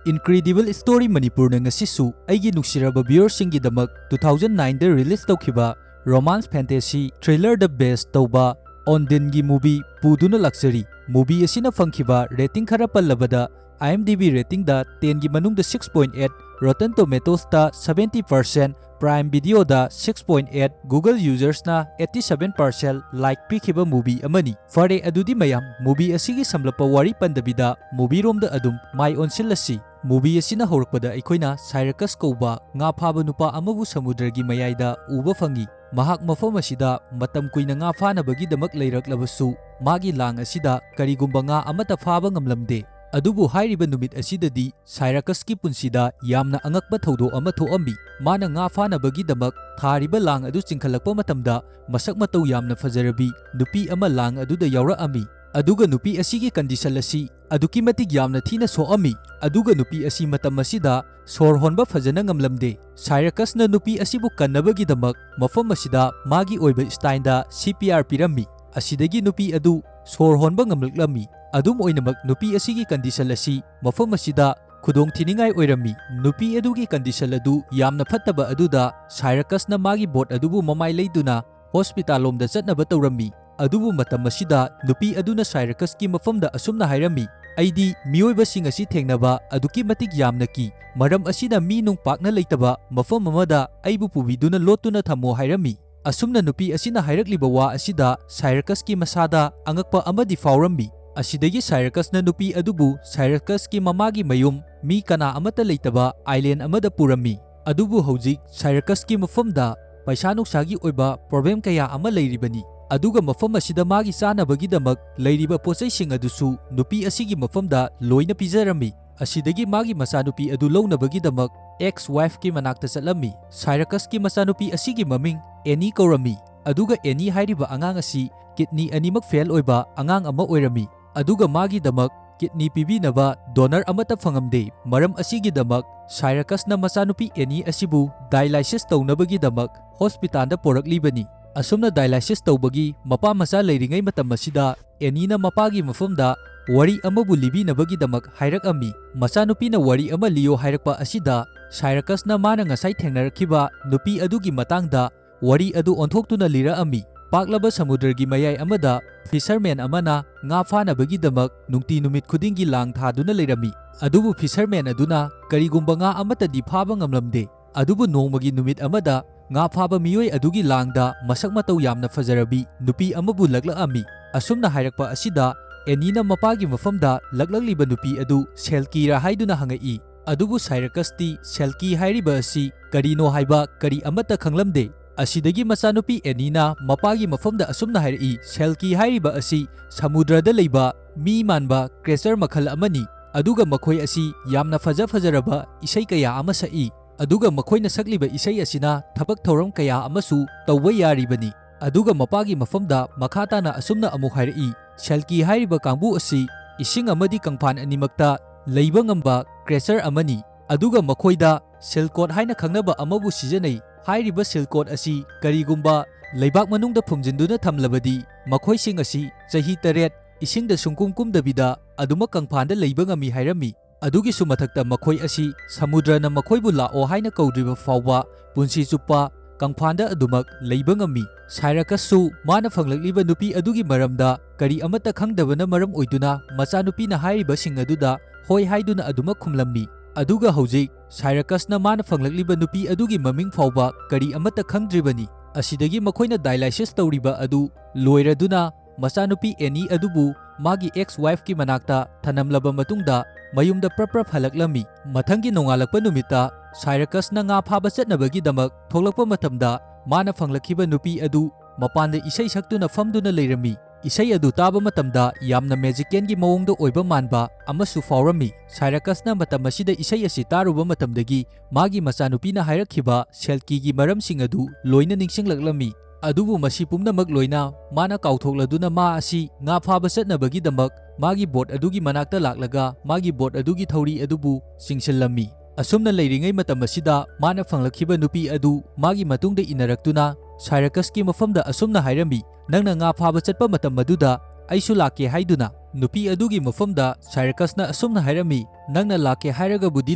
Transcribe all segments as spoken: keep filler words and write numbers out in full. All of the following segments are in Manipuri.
Incredible Story ꯃꯅꯤꯄꯨꯔꯅ ꯉꯁꯤꯁꯨ ꯑꯩꯒꯤ ꯅꯨꯡꯁꯤꯔꯕ viewerꯁꯤꯡꯒꯤꯗꯃꯛ two thousand nineꯗ release ꯇꯧꯈꯤꯕ romance fantasy thriller ꯗ base ꯇꯧꯕ On Dindꯒꯤ movie ꯄꯨꯗꯨꯅ ꯂꯥꯛꯆꯔꯤ꯫ Movie ꯑꯁꯤꯅ ꯐꯪꯈꯤꯕ rating ꯈꯔ ꯄꯜꯂꯕꯗ, IMDb ratingꯗ tenꯒꯤ ꯃꯅꯨꯡꯗ six point eight, Rotten Tomatoesꯇ seventy percent, Prime Videoꯗ six point eight, Google usersꯅ eighty seven percent like ꯄꯤꯈꯤꯕ movie ꯑꯃꯅꯤ꯫ ꯐꯔꯦ, ꯑꯗꯨꯗꯤ ꯃꯌꯥꯝ, movie ꯑꯁꯤꯒꯤ ꯁꯝꯂꯞꯄ ꯋꯥꯔꯤ ꯄꯟꯗꯕꯤꯗ movie ꯔꯣꯝꯗ ꯑꯗꯨꯝ ꯃꯥꯏ ꯑꯣꯟꯁꯤꯜꯂꯁꯤ꯫ Movie ꯑꯁꯤꯅ ꯍꯧꯔꯛꯄꯗ ꯑꯩꯈꯣꯏꯅ ꯁꯥꯏꯔꯀꯁ ꯀꯧꯕ ꯉꯥ ꯐꯥꯕ ꯅꯨꯄꯥ ꯑꯃꯕꯨ ꯁꯃꯨꯗ꯭ꯔꯒꯤ ꯃꯌꯥꯏꯗ ꯎꯕ ꯐꯪꯉꯤ꯫ ꯃꯍꯥꯛ ꯃꯐꯝ ꯑꯁꯤꯗ ꯃꯇꯝ ꯀꯨꯏꯅ ꯉꯥ ꯐꯥꯅꯕꯒꯤꯗꯃꯛ ꯂꯩꯔꯛꯂꯕꯁꯨ, ꯃꯥꯒꯤ ꯂꯥꯡ ꯑꯁꯤꯗ ꯀꯔꯤꯒꯨꯝꯕ ꯉꯥ ꯑꯃꯠꯇ ꯐꯥꯕ ꯉꯝꯂꯝꯗꯦ꯫ ꯑꯗꯨꯕꯨ ꯍꯥꯏꯔꯤꯕ ꯅꯨꯃꯤꯠ ꯑꯁꯤꯗꯗꯤ ꯁꯥꯏꯔꯀꯁꯀꯤ ꯄꯨꯟꯁꯤꯗ ꯌꯥꯝꯅ ꯑꯉꯛꯄ ꯊꯧꯗꯣꯛ ꯑꯃ ꯊꯣꯛꯑꯝꯃꯤ꯫ ꯃꯥꯅ ꯉꯥ ꯐꯥꯅꯕꯒꯤꯗꯃꯛ ꯊꯥꯔꯤꯕ ꯂꯥꯡ ꯑꯗꯨ ꯆꯤꯡꯈꯠꯂꯛꯄ ꯃꯇꯝꯗ, ꯃꯁꯛ ꯃꯇꯧ ꯌꯥꯝꯅ ꯐꯖꯔꯕꯤ ꯅꯨꯄꯤ ꯑꯃ ꯂꯥꯡ ꯑꯗꯨꯗ ꯌꯥꯎꯔꯛꯑꯝꯃꯤ꯫ ꯑꯗꯨꯒ ꯅꯨꯄꯤ ꯑꯁꯤꯒꯤ condition ꯑꯁꯤ ꯑꯗꯨꯛꯀꯤ ꯃꯇꯤꯛ ꯌꯥꯝꯅ ꯊꯤꯅ ꯁꯣꯛꯑꯝꯃꯤ꯫ ꯑꯗꯨꯒ ꯅꯨꯄꯤ ꯑꯁꯤ ꯃꯇꯝ ꯑꯁꯤꯗ ꯁꯣꯔ ꯍꯣꯟꯕ ꯐꯖꯅ ꯉꯝꯂꯝꯗꯦ꯫ ꯁꯥꯏꯔꯀꯁꯅ ꯅꯨꯄꯤ ꯑꯁꯤꯕꯨ ꯀꯟꯅꯕꯒꯤꯗꯃꯛ ꯃꯐꯝ ꯑꯁꯤꯗ ꯃꯥꯒꯤ ꯑꯣꯏꯕ styleꯗ C P R ꯄꯤꯔꯝꯃꯤ꯫ ꯑꯁꯤꯗꯒꯤ ꯅꯨꯄꯤ ꯑꯗꯨ ꯁꯣꯔ ꯍꯣꯟꯕ ꯉꯝꯂꯛꯂꯝꯃꯤ꯫ ꯑꯗꯨꯝ ꯑꯣꯏꯅꯃꯛ, ꯅꯨꯄꯤ ꯑꯁꯤꯒꯤ condition ꯑꯁꯤ ꯃꯐꯝ ꯑꯁꯤꯗ ꯈꯨꯗꯣꯡꯊꯤꯅꯤꯡꯉꯥꯏ ꯑꯣꯏꯔꯝꯃꯤ꯫ ꯅꯨꯄꯤ ꯑꯗꯨꯒꯤ condition ꯑꯗꯨ ꯌꯥꯝꯅ ꯐꯠꯇꯕ ꯑꯗꯨꯗ ꯁꯥꯏꯔꯀꯁꯅ ꯃꯥꯒꯤ boat ꯑꯗꯨꯕꯨ ꯃꯃꯥꯏ ꯂꯩꯗꯨꯅ hospital ꯂꯣꯝꯗ ꯆꯠꯅꯕ ꯇꯧꯔꯝꯃꯤ꯫ ꯑꯗꯨꯕꯨ ꯃꯇꯝ ꯑꯁꯤꯗ ꯅꯨꯄꯤ ꯑꯗꯨꯅ ꯁꯥꯏꯔꯀꯁꯀꯤ ꯃꯐꯝꯗ ꯑꯁꯨꯝꯅ ꯍꯥꯏꯔꯝꯃꯤ, "ꯑꯩꯗꯤ ꯃꯤꯑꯣꯏꯕꯁꯤꯡ ꯑꯁꯤ ꯊꯦꯡꯅꯕ ꯑꯗꯨꯛꯀꯤ ꯃꯇꯤꯛ ꯌꯥꯝꯅ ꯀꯤ꯫ ꯃꯔꯝ ꯑꯁꯤꯅ ꯃꯤ ꯅꯨꯡ ꯄꯥꯛꯅ ꯂꯩꯇꯕ ꯃꯐꯝ ꯑꯃꯗ ꯑꯩꯕꯨ ꯄꯨꯕꯤꯗꯨꯅ ꯂꯣꯠꯇꯨꯅ ꯊꯝꯃꯣ" ꯍꯥꯏꯔꯝꯃꯤ꯫ ꯑꯁꯨꯝꯅ ꯅꯨꯄꯤ ꯑꯁꯤꯅ ꯍꯥꯏꯔꯛꯂꯤꯕ ꯋꯥ ꯑꯁꯤꯗ ꯁꯥꯏꯔꯀꯁꯀꯤ ꯃꯁꯥꯗ ꯑꯉꯛꯄ ꯑꯃꯗꯤ ꯐꯥꯎꯔꯝꯃꯤ꯫ ꯑꯁꯤꯗꯒꯤ ꯁꯥꯏꯔꯀꯁꯅ ꯅꯨꯄꯤ ꯑꯗꯨꯕꯨ ꯁꯥꯏꯔꯀꯁꯀꯤ ꯃꯃꯥꯒꯤ ꯃꯌꯨꯝ, ꯃꯤ ꯀꯅꯥ ꯑꯃꯠꯇ ꯂꯩꯇꯕ island ꯑꯃꯗ ꯄꯨꯔꯝꯃꯤ꯫ ꯑꯗꯨꯕꯨ ꯍꯧꯖꯤꯛ ꯁꯥꯏꯔꯀꯁꯀꯤ ꯃꯐꯝꯗ ꯄꯩꯁꯥ ꯅꯨꯡꯁꯥꯒꯤ ꯑꯣꯏꯕ problem ꯀꯌꯥ ꯑꯃ ꯂꯩꯔꯤꯕꯅꯤ꯫ ꯑꯗꯨꯒ ꯃꯐꯝ ꯑꯁꯤꯗ ꯃꯥꯒꯤ ꯆꯥꯅꯕꯒꯤꯗꯃꯛ ꯂꯩꯔꯤꯕ ꯄꯣꯠꯆꯩꯁꯤꯡ ꯑꯗꯨꯁꯨ ꯅꯨꯄꯤ ꯑꯁꯤꯒꯤ ꯃꯐꯝꯗ ꯂꯣꯏꯅ ꯄꯤꯖꯔꯝꯃꯤ꯫ ꯑꯁꯤꯗꯒꯤ ꯃꯥꯒꯤ ꯃꯆꯥꯅꯨꯄꯤ ꯑꯗꯨ ꯂꯧꯅꯕꯒꯤꯗꯃꯛ ex-wifeꯀꯤ ꯃꯅꯥꯛꯇ ꯆꯠꯂꯝꯃꯤ꯫ ꯁꯥꯏꯔꯀꯁꯀꯤ ꯃꯆꯥꯅꯨꯄꯤ ꯑꯁꯤꯒꯤ ꯃꯃꯤꯡ ꯑꯦꯅꯤ ꯀꯧꯔꯝꯃꯤ꯫ ꯑꯗꯨꯒ ꯑꯦꯅꯤ ꯍꯥꯏꯔꯤꯕ ꯑꯉꯥꯡ ꯑꯁꯤ kidney ꯑꯅꯤꯃꯛ fail ꯑꯣꯏꯕ ꯑꯉꯥꯡ ꯑꯃ ꯑꯣꯏꯔꯝꯃꯤ꯫ ꯑꯗꯨꯒ ꯃꯥꯒꯤꯗꯃꯛ kidney ꯄꯤꯕꯤꯅꯕ donor ꯑꯃꯠꯇ ꯐꯪꯉꯝꯗꯦ꯫ ꯃꯔꯝ ꯑꯁꯤꯒꯤꯗꯃꯛ ꯁꯥꯏꯔꯀꯁꯅ ꯃꯆꯥꯅꯨꯄꯤ ꯑꯦꯅꯤ ꯑꯁꯤꯕꯨ dialysis ꯇꯧꯅꯕꯒꯤꯗꯃꯛ hospitalꯗ ꯄꯣꯔꯛꯂꯤꯕꯅꯤ꯫ ꯑꯁꯨꯝꯅ dialysis ꯇꯧꯕꯒꯤ ꯃꯄꯥ ꯃꯆꯥ ꯂꯩꯔꯤꯉꯩ ꯃꯇꯝ ꯑꯁꯤꯗ ꯑꯦꯅꯤꯅ ꯃꯄꯥꯒꯤ ꯃꯐꯝꯗ ꯋꯥꯔꯤ ꯑꯃꯕꯨ ꯂꯤꯕꯤꯅꯕꯒꯤꯗꯃꯛ ꯍꯥꯏꯔꯛꯑꯝꯃꯤ꯫ ꯃꯆꯥꯅꯨꯄꯤꯅ ꯋꯥꯔꯤ ꯑꯃ ꯂꯤꯌꯣ ꯍꯥꯏꯔꯛꯄ ꯑꯁꯤꯗ ꯁꯥꯏꯔꯀꯁꯅ ꯃꯥꯅ ꯉꯁꯥꯏ ꯊꯦꯡꯅꯔꯛꯈꯤꯕ ꯅꯨꯄꯤ ꯑꯗꯨꯒꯤ ꯃꯇꯥꯡꯗ ꯋꯥꯔꯤ ꯑꯗꯨ ꯑꯣꯟꯊꯣꯛꯇꯨꯅ ꯂꯤꯔꯛꯑꯝꯃꯤ꯫ ꯄꯥꯛꯂꯕ ꯁꯃꯨꯗ꯭ꯔꯒꯤ ꯃꯌꯥꯏ ꯑꯃꯗ fisherman ꯑꯃꯅ ꯉꯥ ꯐꯥꯅꯕꯒꯤꯗꯃꯛ ꯅꯨꯡꯇꯤ ꯅꯨꯃꯤꯠ ꯈꯨꯗꯤꯡꯒꯤ ꯂꯥꯡ ꯊꯥꯗꯨꯅ ꯂꯩꯔꯝꯃꯤ꯫ ꯑꯗꯨꯕꯨ fisherman ꯑꯗꯨꯅ ꯀꯔꯤꯒꯨꯝꯕ ꯉꯥ ꯑꯃꯠꯇꯗꯤ ꯐꯥꯕ ꯉꯝꯂꯝꯗꯦ꯫ ꯑꯗꯨꯕꯨ ꯅꯣꯡꯃꯒꯤ ꯅꯨꯃꯤꯠ ꯑꯃꯗ ꯉꯥ ꯐꯥꯕ ꯃꯤꯑꯣꯏ ꯑꯗꯨꯒꯤ ꯂꯥꯡꯗ ꯃꯁꯛ ꯃꯇꯧ ꯌꯥꯝꯅ ꯐꯖꯔꯕꯤ ꯅꯨꯄꯤ ꯑꯃꯕꯨ ꯂꯛꯂꯛꯑꯝꯃꯤ꯫ ꯑꯁꯨꯝꯅ ꯍꯥꯏꯔꯛꯄ ꯑꯁꯤꯗ ꯑꯦꯅꯤꯅ ꯃꯄꯥꯒꯤ ꯃꯐꯝꯗ ꯂꯛꯂꯛꯂꯤꯕ ꯅꯨꯄꯤ ꯑꯗꯨ ꯁꯦꯜꯀꯤꯔꯥ ꯍꯥꯏꯗꯨꯅ ꯍꯪꯉꯛꯏ꯫ ꯑꯗꯨꯕꯨ ꯁꯥꯏꯔꯀꯁꯇꯤ ꯁꯦꯜꯀꯤ ꯍꯥꯏꯔꯤꯕ ꯑꯁꯤ ꯀꯔꯤꯅꯣ ꯍꯥꯏꯕ ꯀꯔꯤ ꯑꯃꯠꯇ ꯈꯪꯂꯝꯗꯦ꯫ ꯑꯁꯤꯗꯒꯤ ꯃꯆꯥꯅꯨꯄꯤ ꯑꯦꯅꯤꯅ ꯃꯄꯥꯒꯤ ꯃꯐꯝꯗ ꯑꯁꯨꯝꯅ ꯍꯥꯏꯔꯛꯏ, "ꯁꯦꯜꯀꯤ ꯍꯥꯏꯔꯤꯕ ꯑꯁꯤ ꯁꯃꯨꯗ꯭ꯔꯗ ꯂꯩꯕ ꯃꯤ ꯃꯥꯟꯕ creature ꯃꯈꯜ ꯑꯃꯅꯤ꯫ ꯑꯗꯨꯒ ꯃꯈꯣꯏ ꯑꯁꯤ ꯌꯥꯝꯅ ꯐꯖ ꯐꯖꯔꯕ ꯏꯁꯩ ꯀꯌꯥ ꯑꯃ ꯁꯛꯏ꯫ ꯑꯗꯨꯒ ꯃꯈꯣꯏꯅ ꯁꯛꯂꯤꯕ ꯏꯁꯩ ꯑꯁꯤꯅ ꯊꯕꯛ ꯊꯧꯔꯝ ꯀꯌꯥ ꯑꯃꯁꯨ ꯇꯧꯕ ꯌꯥꯔꯤꯕꯅꯤ꯫" ꯑꯗꯨꯒ ꯃꯄꯥꯒꯤ ꯃꯐꯝꯗ ꯃꯈꯥ ꯇꯥꯅ ꯑꯁꯨꯝꯅ ꯑꯃꯨꯛ ꯍꯥꯏꯔꯛꯏ, "ꯁꯦꯜꯀꯤ ꯍꯥꯏꯔꯤꯕ ꯀꯥꯡꯕꯨ ꯑꯁꯤ ꯏꯁꯤꯡ ꯑꯃꯗꯤ ꯀꯪꯐꯥꯟ ꯑꯅꯤꯃꯛꯇ ꯂꯩꯕ ꯉꯝꯕ creature ꯑꯃꯅꯤ꯫ ꯑꯗꯨꯒ ꯃꯈꯣꯏꯗ ꯁꯤꯜꯀꯣꯠ ꯍꯥꯏꯅ ꯈꯪꯅꯕ ꯑꯃꯕꯨ ꯁꯤꯖꯤꯟꯅꯩ꯫ ꯍꯥꯏꯔꯤꯕ ꯁꯤꯜꯀꯣꯠ ꯑꯁꯤ ꯀꯔꯤꯒꯨꯝꯕ ꯂꯩꯕꯥꯛ ꯃꯅꯨꯡꯗ ꯐꯨꯝꯖꯤꯟꯗꯨꯅ ꯊꯝꯂꯕꯗꯤ ꯃꯈꯣꯏꯁꯤꯡ ꯑꯁꯤ ꯆꯍꯤ ꯇꯔꯦꯠ ꯏꯁꯤꯡꯗ ꯁꯨꯡꯀꯨꯝ ꯀꯨꯝꯗꯕꯤꯗ ꯑꯗꯨꯃꯛ ꯀꯪꯐꯥꯟꯗ ꯂꯩꯕ ꯉꯝꯃꯤ ꯍꯥꯏꯔꯝꯃꯤ꯫ ꯑꯗꯨꯒꯤꯁꯨ ꯃꯊꯛꯇ ꯃꯈꯣꯏ ꯑꯁꯤ ꯁꯃꯨꯗ꯭ꯔꯅ ꯃꯈꯣꯏꯕꯨ ꯂꯥꯛꯑꯣ ꯍꯥꯏꯅ ꯀꯧꯗ꯭ꯔꯤꯕ ꯐꯥꯎꯕ ꯄꯨꯟꯁꯤ ꯆꯨꯞꯄ ꯀꯪꯐꯥꯟꯗ ꯑꯗꯨꯃꯛ ꯂꯩꯕ ꯉꯝꯃꯤ꯫" ꯁꯥꯏꯔꯀꯁꯁꯨ ꯃꯥꯅ ꯐꯪꯂꯛꯂꯤꯕ ꯅꯨꯄꯤ ꯑꯗꯨꯒꯤ ꯃꯔꯝꯗ ꯀꯔꯤ ꯑꯃꯠꯇ ꯈꯪꯗꯕꯅ ꯃꯔꯝ ꯑꯣꯏꯗꯨꯅ ꯃꯆꯥꯅꯨꯄꯤꯅ ꯍꯥꯏꯔꯤꯕꯁꯤꯡ ꯑꯗꯨꯗ ꯍꯣꯏ ꯍꯥꯏꯗꯨꯅ ꯑꯗꯨꯃꯛ ꯈꯨꯝꯂꯝꯃꯤ꯫ ꯑꯗꯨꯒ ꯍꯧꯖꯤꯛ ꯁꯥꯏꯔꯀꯁꯅ ꯃꯥꯅ ꯐꯪꯂꯛꯂꯤꯕ ꯅꯨꯄꯤ ꯑꯗꯨꯒꯤ ꯃꯃꯤꯡ ꯐꯥꯎꯕ ꯀꯔꯤ ꯑꯃꯠꯇ ꯈꯪꯗ꯭ꯔꯤꯕꯅꯤ꯫ ꯑꯁꯤꯗꯒꯤ ꯃꯈꯣꯏꯅ dialysis ꯇꯧꯔꯤꯕ ꯑꯗꯨ ꯂꯣꯏꯔꯗꯨꯅ ꯃꯆꯥꯅꯨꯄꯤ ꯑꯦꯅꯤ ꯑꯗꯨꯕꯨ ꯃꯥꯒꯤ ex wifeꯀꯤ ꯃꯅꯥꯛꯇ ꯊꯅꯝꯂꯕ ꯃꯇꯨꯡꯗ ꯃꯌꯨꯝꯗ ꯄ꯭ꯔꯞ ꯄ꯭ꯔꯞ ꯍꯜꯂꯛꯂꯝꯃꯤ꯫ ꯃꯊꯪꯒꯤ ꯅꯣꯡꯉꯥꯜꯂꯛꯄ ꯅꯨꯃꯤꯠꯇ ꯁꯥꯏꯔꯀꯁꯅ ꯉꯥ ꯐꯥꯕ ꯆꯠꯅꯕꯒꯤꯗꯃꯛ ꯊꯣꯛꯂꯛꯄ ꯃꯇꯝꯗ ꯃꯥꯅ ꯐꯪꯂꯛꯈꯤꯕ ꯅꯨꯄꯤ ꯑꯗꯨ ꯃꯄꯥꯟꯗ ꯏꯁꯩ ꯁꯛꯇꯨꯅ ꯐꯝꯗꯨꯅ ꯂꯩꯔꯝꯃꯤ꯫ ꯏꯁꯩ ꯑꯗꯨ ꯇꯥꯕ ꯃꯇꯝꯗ ꯌꯥꯝꯅ magicianꯒꯤ ꯃꯑꯣꯡꯗ ꯑꯣꯏꯕ ꯃꯥꯟꯕ ꯑꯃꯁꯨ ꯐꯥꯎꯔꯝꯃꯤ꯫ ꯁꯥꯏꯔꯀꯁꯅ ꯃꯇꯝ ꯑꯁꯤꯗ ꯏꯁꯩ ꯑꯁꯤ ꯇꯥꯔꯨꯕ ꯃꯇꯝꯗꯒꯤ ꯃꯥꯒꯤ ꯃꯆꯥꯅꯨꯄꯤꯅ ꯍꯥꯏꯔꯛꯈꯤꯕ ꯁꯦꯜꯀꯤꯒꯤ ꯃꯔꯝꯁꯤꯡ ꯑꯗꯨ ꯂꯣꯏꯅ ꯅꯤꯡꯁꯤꯡꯂꯛꯂꯝꯃꯤ꯫ ꯑꯗꯨꯕꯨ ꯃꯁꯤ ꯄꯨꯝꯅꯃꯛ ꯂꯣꯏꯅ ꯃꯥꯅ ꯀꯥꯎꯊꯣꯛꯂꯗꯨꯅ ꯃꯥ ꯑꯁꯤ ꯉꯥ ꯐꯥꯕ ꯆꯠꯅꯕꯒꯤꯗꯃꯛ ꯃꯥꯒꯤ boat ꯑꯗꯨꯒꯤ ꯃꯅꯥꯛꯇ ꯂꯥꯛꯂꯒ ꯃꯥꯒꯤ boat ꯑꯗꯨꯒꯤ ꯊꯧꯔꯤ ꯑꯗꯨꯕꯨ ꯆꯤꯡꯁꯤꯜꯂꯝꯃꯤ꯫ ꯑꯁꯨꯝꯅ ꯂꯩꯔꯤꯉꯩ ꯃꯇꯝ ꯑꯁꯤꯗ ꯃꯥꯅ ꯐꯪꯂꯛꯈꯤꯕ ꯅꯨꯄꯤ ꯑꯗꯨ ꯃꯥꯒꯤ ꯃꯇꯨꯡꯗ ꯏꯟꯅꯔꯛꯇꯨꯅ ꯁꯥꯏꯔꯀꯁꯀꯤ ꯃꯐꯝꯗ ꯑꯁꯨꯝꯅ ꯍꯥꯏꯔꯝꯃꯤ, "ꯅꯪꯅ ꯉꯥ ꯐꯥꯕ ꯆꯠꯄ ꯃꯇꯝ ꯑꯗꯨꯗ ꯑꯩꯁꯨ ꯂꯥꯛꯀꯦ ꯍꯥꯏꯗꯨꯅ?" ꯅꯨꯄꯤ ꯑꯗꯨꯒꯤ ꯃꯐꯝꯗ ꯁꯥꯏꯔꯀꯁꯅ ꯑꯁꯨꯝꯅ ꯍꯥꯏꯔꯝꯃꯤ, "ꯅꯪꯅ ꯂꯥꯛꯀꯦ ꯍꯥꯏꯔꯒꯕꯨꯗꯤ